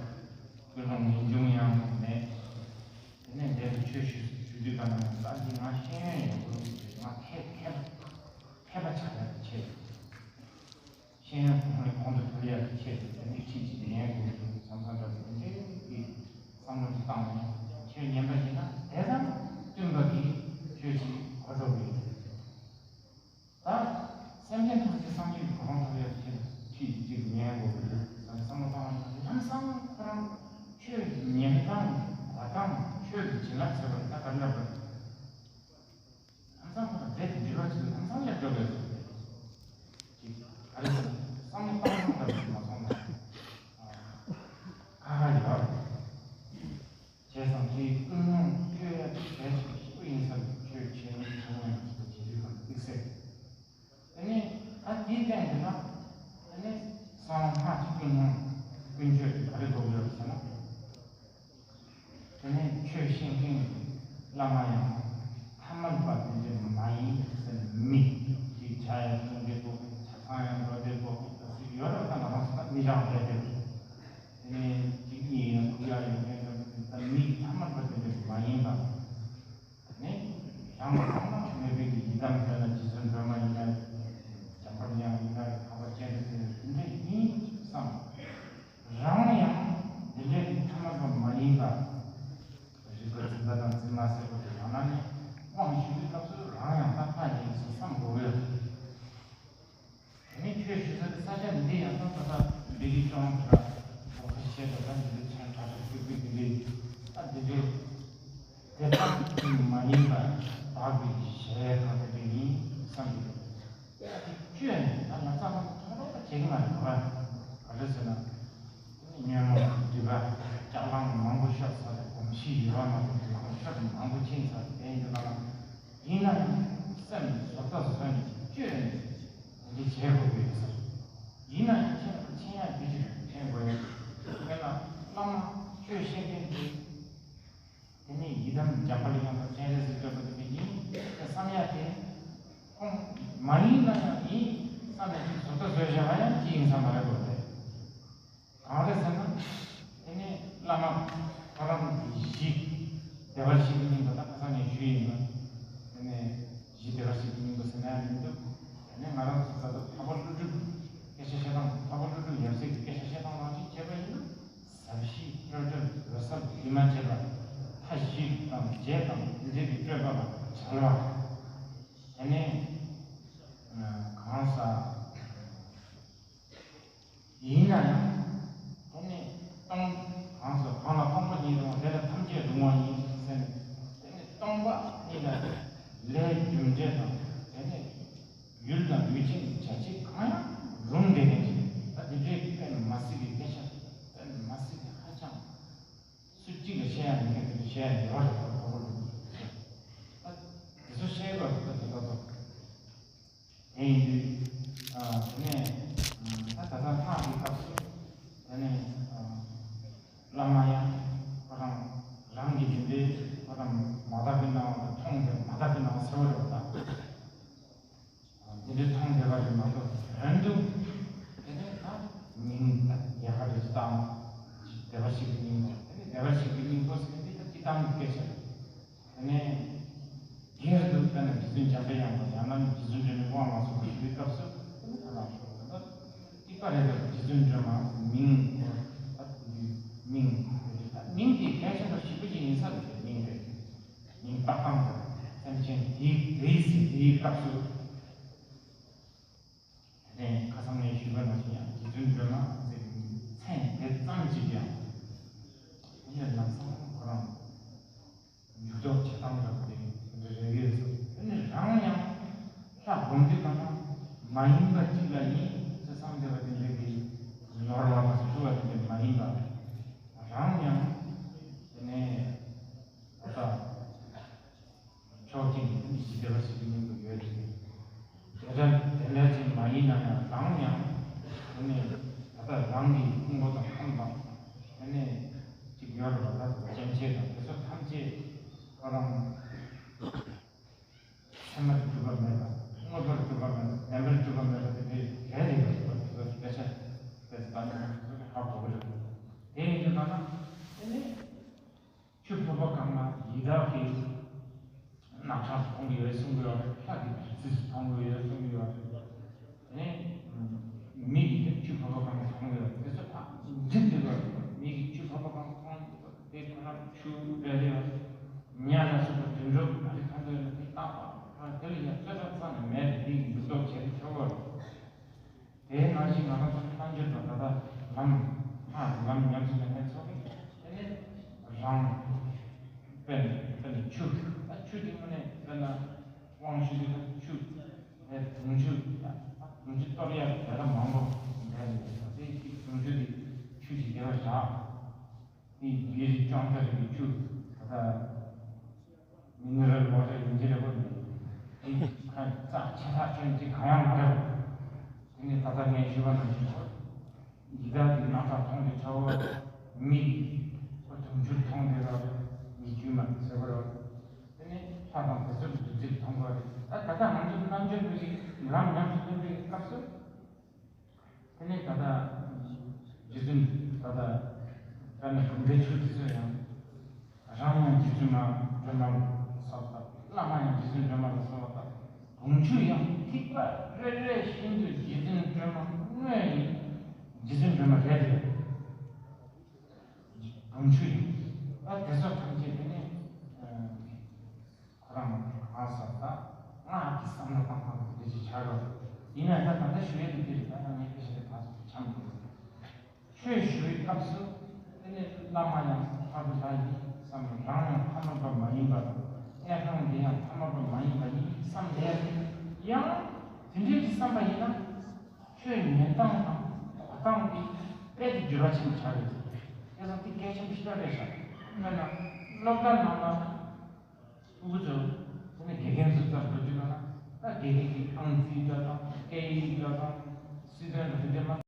ཀུན་སློང་ངེས་འབྱུང་ཡང་མེད། དེ་ནས་འདས་པའི་ཆོས་ཞུ་ཞུ་དུས་ག་ན་ད་འདི་ང་ཤེས་ཡོན་ཡོད་དགོས་ཀྱི་རེད། ང་མཁས་མཁས་པ་མཁས་པ་ཆགས་ཡག་གི་ཆེད། ཤེས་ཡོན་གོང་ནས་གོང་དུ་འཕེལ་ཡག་གི་ཆེད་དུ་དེ་ནས་ཁྲིད་ཅིག་ལེན་དགོས་ཀྱི་འདུག་བསམ་བསམ་འདྲ་པོ་དེ་འདྲའི་གི་བསམ་བློ་ཅིག་བཏང་ནས་ཁྱོད་ཉན་པ་ཡིན་ན་དེ་དང་བསྟུན་པ་གི་ཆོས་ཅིག་གོ་ཐུབ་ཀྱི་ཡོད། ད་སེམས་ཅན་ཐམས་ཅད་སངས་རྒྱས་ཀྱི་གོ་འཕང་ཐོབ་ཡག་གི་ཆེད་དུ་ཁྲིད་ཅིག་ཉན་དགོས་ཀྱི་འདུག་བསམ་བསམ་བློ་བཏང་བ་ཡིན་ན་ལམ་སང་ཁོ་རང་ཆོས་ཉན་སྟངས་གོ་སྟངས་ཆོས་ཀྱི་བྱིན་རླབས་ཟེར་བ་ད་ག་འདྲ་པོ་རེད། ལམ་སང་ཁོ་དང་འབྲེལ་ཏེ་འབྲེལ་བ་བྱེད་དུས་ལམ་སང་སླེབས་འགྲོ་བས་སོ། ཅིག་ག་རེ་ཟེར་ན་བསམ་བློ་བཏང་སྟངས་ལྟར་དུ་མ་སོང་ན་ཁ་ཁ་ཡོད། བྱས་ཙང་དེའི་ཀུན་སློང་བཅོས་ཡ་དེ་གལ་ཆེན་པོ་ཞིག་ཡིན་ས་རེད། ཆོས་བྱེད་ནི་ཚང་མ་ཡང་ཅིག་བྱེད་དུས་གང་དམིགས་བསལ། དེ་ནས་ད་དེའི་སྟེང་དུ་ན་དེ་ནས་གསང་སྔགས་ཀྱི་ཀུན་སློང་ཀུན་སྤྱོད་དེ་ག་རེ་དགོས་ཡོད་ཟེར་ན། དེ་ནས་ཆོས་བཤད་མཁན་གྱི་བླ་མ་ཡང་ཐ་མལ་པ་དེ་འདྲ་མ་ཡིན་ཟེར་ནས་མི་ཅིག་ཇ་ཡང་འཐུང་བདེ་པོ་ཆབ་ཁང་ཡང་འགྲོ་བདེ་པོ་ད་ཚིག་ཡོད་རེད། ད་ང་རང་ཚོ་ད་མི་རང་བསྡད་དེ་རེད། དེ་ནས་ཅིག་གཉིད་ཡང་ཁུག་ཡག་ཡོད་མཁན་འདྲ་པོ་ད་མི་ཐ་མལ་པ་དེ་འདྲ་མ་ཡིན་པ། དེ་ནས་རང་རང་ལ་མོས་པའི་གི་ཡི་དམ་དེ་ལ་རྗེ་བཙུན་སྒྲོལ་མ་ཡིན་ན་རེད། འཇམ་དཔལ་དབྱངས་ཡིན་ན་རེད། འཕགས་པ་སྤྱན་རས་གཟིགས་དེ་འདྲ་ཡིན་བསམ། རང་ཡང་འདི་འདྲའི་ཐ་མལ་པ་མ་ཡིན་པ། རིག་པ་འཛིན་པ་དང་འཛིན་མ་ཟེར་བ་དེ་ཡང་ན་ནི་དབང་ཞུ་བའི་སྐབས་སུ་རང་ཡང་ད་ལྷ་ཡིན་ཟེར་བསམ་དགོས་ཡོད། དེ་ནས་ཆོས་ཞུ་ས་དེ་ས་ཆ་འདི་ཡང་ད་ད་ལྟ་བདེ་སྐྱིད་ལྕང་དྲ་གོང་ས་ཤེས་དང་ད་འདི་འདྲའི་ཚོན་ཁྲ་ཁྲ་ཕུད་ཕུད་འདི་འདྲའི་ད་འདི་འདྲའི། དེ་ལྟར་དུ་མ་ཡིན་པར་བདག་གི་གཞལ་ཡས་ཁང་དེ་འདྲ་ཡིན་བསམ་གྱི་འདུག་ད་དེ་བཅོས་ནས་ད་ལ་ཙ་མ་མཐོང་རོགས་ད་བྱེད་ཀྱི་མ་རེད། ག་རེ་ཟེར་ན། ཉོན་མོངས་ཀྱི་སྒྲིབ་པ་ལྕགས་སྒང་མང་པོ་ཤོར་ཚར་ཏེ་གོམས་གཤིས་ཡོད་པ་མ་གཏོགས་སྒྲིབ་སྒང་ཤོར་ཏེ་མང་པོ་ཕྱིན་ཚར་ཏེ་དེ་ཡིན་དུས་ན་ཡིན་ན་ཡང་སེམས་བཟོ་ལྟ་བཟོས་ནས་བཅོས་ནས་དེ་འདྲ་བྱེད་དགོས་ཀྱི་ཡོད་ས་རེད། ཡིན་ན་ཡང་ཁྱེད་ལ་མཁྱེན་ཡག་འདི་ཅིག་མཁྱེན་དགོས་ཡོད། དཔེར་ན་བླ་མ་ཆོས་བཤད་མཁན་དེ། དེ་ནས་ཡི་དམ་འཇམ་དཔལ་དབྱངས་དང་སྤྱན་རས་གཟིགས་འདྲ་པོ་དེ་འདྲ་ཡིན་ཟེར་བསམ་ཡ་དེ། ཁོང་མ་ཡིན་ན་ཡང་ཡིན་བསམ་ནས་ཅིག་བཟོ་ལྟ་བཟོས་བཞག་པ་ཡང་ཅི་ཡིན་བསམ་པ་རེད་དགོས་རེད། གང་རེད་ཟེར་ན། དེ་ནས་བླ་མ་ཁོ་རང་གི་གཞི་བདེ་བར་གཤེགས་པའི་སྙིང་པོ་ད་ཁ་སང་ནས་ཞུས་ཡིན་ན། དེ་ནས་གཞི་བདེ་བར་གཤེགས་པའི་སྙིང་པོ་ཟེར་ན་ཡང་མི་འདུག་དེ་ནས་ང་རང་ཚོ་ད་ལྟ་འཕགས་པ་ཀླུ་སྒྲུབ་སྐད་ཆ་བཤད་སྟངས་འཕགས་པ་ཀླུ་སྒྲུབ་ཡབ་སྲས་ཀྱི་སྐད་ཆ་བཤད་སྟངས་ནང་བཞིན་བྱས་པ་ཡིན་ན། ཟབ་ཞི་སྤྲོས་བྲལ་འོད་གསལ་འདུས་མ་བྱས་པ། མཐའ་བཞི་དང་བརྒྱད་དང་འདི་འདྲའི་སྤྲོས་པ་ལ་བྲལ་བ། དེ་ནས་གང་ཟག་ཡིན་ན་ཡང་། དེ་ནས་སྟོང་གང་ཟག་གང་ལ་སྟོང་པ་ཉིད་རུང་བ་དེ་ལ་ཐམས་ཅད་རུང་བ་ཡིན་ཟེར་ནས། དེ་ནས་སྟོང་པ་ཉིད་ལ་ལས་རྒྱུ་འབྲས་དང་དེ་ནས་ཡུལ་དང་ཡུལ་ཅན་གྱི་བྱ་བྱེད་གང་ཡང་རུང་བསྡད་མཁན་ཞིག་ད་འདི་འདྲའི་དཔེ་མ་སྲིད་པའི་སྐད་ཆ་དཔེ་མ་སྲིད་པའི་ཧ་ཅང་སུ་གཅིག་ལ་བཤད་ཡ་མེད་མཁན་དེ་འདྲ་བཤད་ཡ་ཡོད་རེད་པ། ཁོ་བོ་ལ་ད་དེ་ཚོ་བཤད་དགོས་རེད། ད་དེ་ལྟ་ཚོ་དེ་ཡིན་དུས་ཨ་དེ་ནས་ད་ད་ལྟ་ལྷག་གི་སྐབས་སུ་དེ་ནས་ཨ་བླ་མ་ཡང་ཁོ་རང་རང་གི་དེ་འདྲའི་ཁོ་རང་མ་དག་པའི་སྣང་བ་དང་མཐོང་དེ་མ་དག་པའི་སྣང་བ་ཟེར་བ་རེད་པ། ད། དེ་འདྲའི་མཐོང་བསྡད་པ་རེད་མ་གཏོགས་དོན་དུ། དེ་ནས་ད་མིང་ད་ཡལ་ག་རེ་བཏང་། བདེ་བར་གཤེགས་པའི་སྙིང་པོ། དེ་ནས་བདེ་བར་གཤེགས་པའི་སྙིང་པོ་ཟེར་ནས་འདི་ད་སྤྱི་བཏང་གི་སྐད་ཆ་རེད། དེ་ནས་སྒེར་དུ་དཔེར་ན་རྗེ་བཙུན་འཇམ་པའི་དབྱངས་དང་ཡང་ན་རྗེ་བཙུན་སྒྲོལ་མའི་དབང་ལ་སོགས་པ་ཞུ་བའི་སྐབས་སུ་དེ་ནས་ད་ལགས་སོ་ད་ད་ཏིག་པ་རེ་རེ་རྗེ་བཙུན་སྒྲོལ་མ་མིང་ད་མིང་ད་མིང་དེ་གལ་ཆེན་པོ་ཞེ་པོ་ཅིག་ཡིན་ས་རེད། མིང་དེ། མིང་བཏགས་སྟངས་དང་སེམས་ཅན་དེའི་དེའི་ཟིན་དེའི་སྐབས་སུ། དེ་ནས་ཁ་སང་ངས་ཞུས་པ་ནང་བཞིན་ཡང་རྗེ་བཙུན་སྒྲོལ་མ་ཟེར་མཚན་དེ་ཙམ་གྱིས་ཀྱང་དེ་ནས་ལམ་སང་ཁོ་རང་འཇུག་ལྡོག་བྱེད་སྟངས་འདྲ་པོ་དེ་འདྲ་རེ་ཡོད་ཟེར། དེ་ནས་རང་ཡང་ལྷ་སྒོམ་དུས་གང་ན་མ་ཡིན་པ་གཅིག་ལ་ཡིན་ཟེར་བསམ་བསྡད་པ་དེ་འདྲ་གི་ནོར་བ་དང་འཁྲུལ་བ་དེ་འདྲ་མ་ཡིན་པ། རང་ཡང་དེ་ནས་ད་ལྟ་ཕྱོགས་གཅིག་ནས་ཞི་བདེ་བ་ཞིག་གི་སྙིང་པོ་ཡོད་རེད། དེ་འདྲ་དེ་འདྲ་ཅིག་མ་ཡིན་ན་ཡང་རང་ཡང་དེ་ནས་ད་ལྟ་རང་གི་ཕུང་པོ་དང་ཁམས་དང་དེ་ནས་ཅིག་ཡོད། དང་དེ་ཚོ་ཐམས་ཅད་ཁོ་རང་ཚད་མར་གྱུར་པ་མེད་པ། མངོན་པར་གྱུར་པ་མེད་པ། བདེན་པར་གྱུར་པ་མེད་པ་དེ་འདྲའི་གལ་ཏེ་ཡོད་པ་དེ་ཚོ་སྐད་ཆ་དེ་ཚོ་ད་ནི་ང་ཚོ་ཧ་གོ་གི་རེད། དེ་ཡིན་དུས་ད་ན་དེ་ནི་ཆུ་ཕོར་པ་གང་ན་ཡི་དྭགས་ཀྱི་རྣག་ཁྲག་མཐོང་གི་ཡོད་གསུང་གི་ཡོད་རེད། ལྷ་གི་བདུད་རྩི་མཐོང་གི་ཡོད་གསུང་གི་ཡོད་རེད། དེ་ནས་མི་གི་ཆུ་ཕོར་པ་གང་མཐོང་གི་ཡོད་རེད། དེ་ཚོ་ཕར་འགྲིག་འདུག་ག་མི་གི་ཆུ་ཕོར་པ་གང་མཐོང་གི་ཡོད་རེད། དེ་ཁོ་ན་ཆུ་རེད་ཡོད། ཉ་ལ་སོགས་པ་དུད་འགྲོ་ག་རེ་མཐོང་གི་ཡོད་རེད། དེ་རྟག་པར་དེ་ལ་ཡང་རྩོད་པ་རྩ་ནས་མེད་རེད། དེ་ཡི་འདུག་རྟོག་བྱེད་ཀྱི་ཆོག་གི་རེད། དེའི་ནང་བཞིན་ང་རང་ཚོ་རྣལ་འབྱོར་པ་ད་ལྟ་ལམ་སྔགས་ཀྱི་ལམ་ཉམས་སུ་ལེན་མཁན་ཚོ་གིས་དེ་ནས་རང་དཔེར་ན་དཔེར་ན་ཆུ་ད་ཆུ་དེ་དངོས་གནས་དཔེར་ན་དབང་ཞུ་དུས་ད་ཆུ་དེ་དུང་ཆུ་ད་དུང་ཆུ་གཏོར་ཡག་དེ་ལ་མང་པོ་འདྲ་ཡོད་ད་དེ་གཅིག་དུང་ཆུ་དེ་ཆུ་ཞིག་རྒྱལ་བ་བཞག་དེ་བེ་རི་ཅོང་ཏ་རི་གི་ཆུ་ད་ལྟ། མི་ནི་རལ་ཝ་ཊར་ཡིན་གྱི་རེད་པ། འདི་ཁ་རྩ་ཆེ་ཐག་ཆོད་ཅིག་གང་ཡང་མ་རེད་པ། དེ་ནི་ད་ལྟ་ངས་ཞུས་པ་ནང་བཞིན་ཡི་དྭགས་ཀྱི་རྣག་ཁྲག་མཐོང་དུས་ཚོར་བ། མི་གི་དུང་ཆུ་མཐོང་དུས་ར་མི་རྒྱུད་མ་ཟེར་བ་ར། དེ་ནི་ལྷ་དང་དེ་ཚོ་གི་བདུད་རྩི་མཐོང་བ་རེད། ད་ད་ལྟ་ང་ཚོ་རྣལ་འབྱོར་པའི་ལམ་ཉམས་སུ་ལེན་པའི་སྐབས་སུ། དེ་ནས་ད་ལྟ་རྗེ་བཙུན་ད་ལྟ་དཔེར་ན་བུམ་པའི་ཆུ་དེ་ཚོ་ཡང་རང་ཡང་རྗེ་བཙུན་མ་སྒྲོལ་མ་ལ་གསོལ་བ་བཏབ། བླ་མ་ཡང་རྗེ་བཙུན་སྒྲོལ་མ་ལ་གསོལ་བ་བཏབ། དུང་ཆུ་ཡང་ཐིགས་པ་རེ་རེ་བཞིན་དུ་རྗེ་བཙུན་སྒྲོལ་མ་དངོས་ཡིན། རྗེ་བཙུན་སྒྲོལ་མ་རེད་དེ། དུང་ཆུ་ཡང་ད་དེ་ཚོ་ཐམས་ཅད་དེ་ནས། ཁོ་རང་གང་ཟག་ད་ང་གི་བསམ་བློ་བཏང་སྟངས་དེ་འདྲ་ཞིག་ཆགས་ཡོད་རེད། ཡིན་ན་ད་ད་ལྟ་ཞུ་ཡས་དེ་འདི་རེད། ད་ཡང་ངས་དཔེ་ཆ་དེ་ཕར་འཆམ་དགོས་རེད། ཆོས་ཞུ་བའི་སྐབས་སུ་དེ་ནས་བླ་མ་ཡང་ཕ་བུ་ལྷ་ཡིན་བསམ། རང་ཡང་ཐ་མལ་པ་མ་ཡིན་པ། གནས་ཁང་འདི་ཡང་ཐ་མལ་པ་མ་ཡིན་པ་ཡིན་བསམ་བསྡད། ཡང་དེ་འདྲའི་བསམ་པ་ཡིན་ན་ཆོས་ཉན་སྟངས་དང་གོ་སྟངས་དེ་དཔེ་དེ་འགྱུར་བ་ཆེན་པོ་ཆགས་ཡོད་རེད། དེ་ཙང་དེ་གལ་ཆེན་པོ་ཞེ་དྲག་རེད་ཤག་དཔེར་ན་སློབ་གྲྭ་ནང་ལ། ཕྲུ་གུ་ཚོ་དེ་ནས་དགེ་རྒན་ཚོ་ལྟར་འགྲོ་རྒྱུ་ན་ད་དགེ་རྒན་གྱི་ཨང་རྩིས་འདྲ་དང་སྐད་ཡིག་འདྲ་དང་སྲིད་དོན་འདྲ་དེ་འདྲ་མ་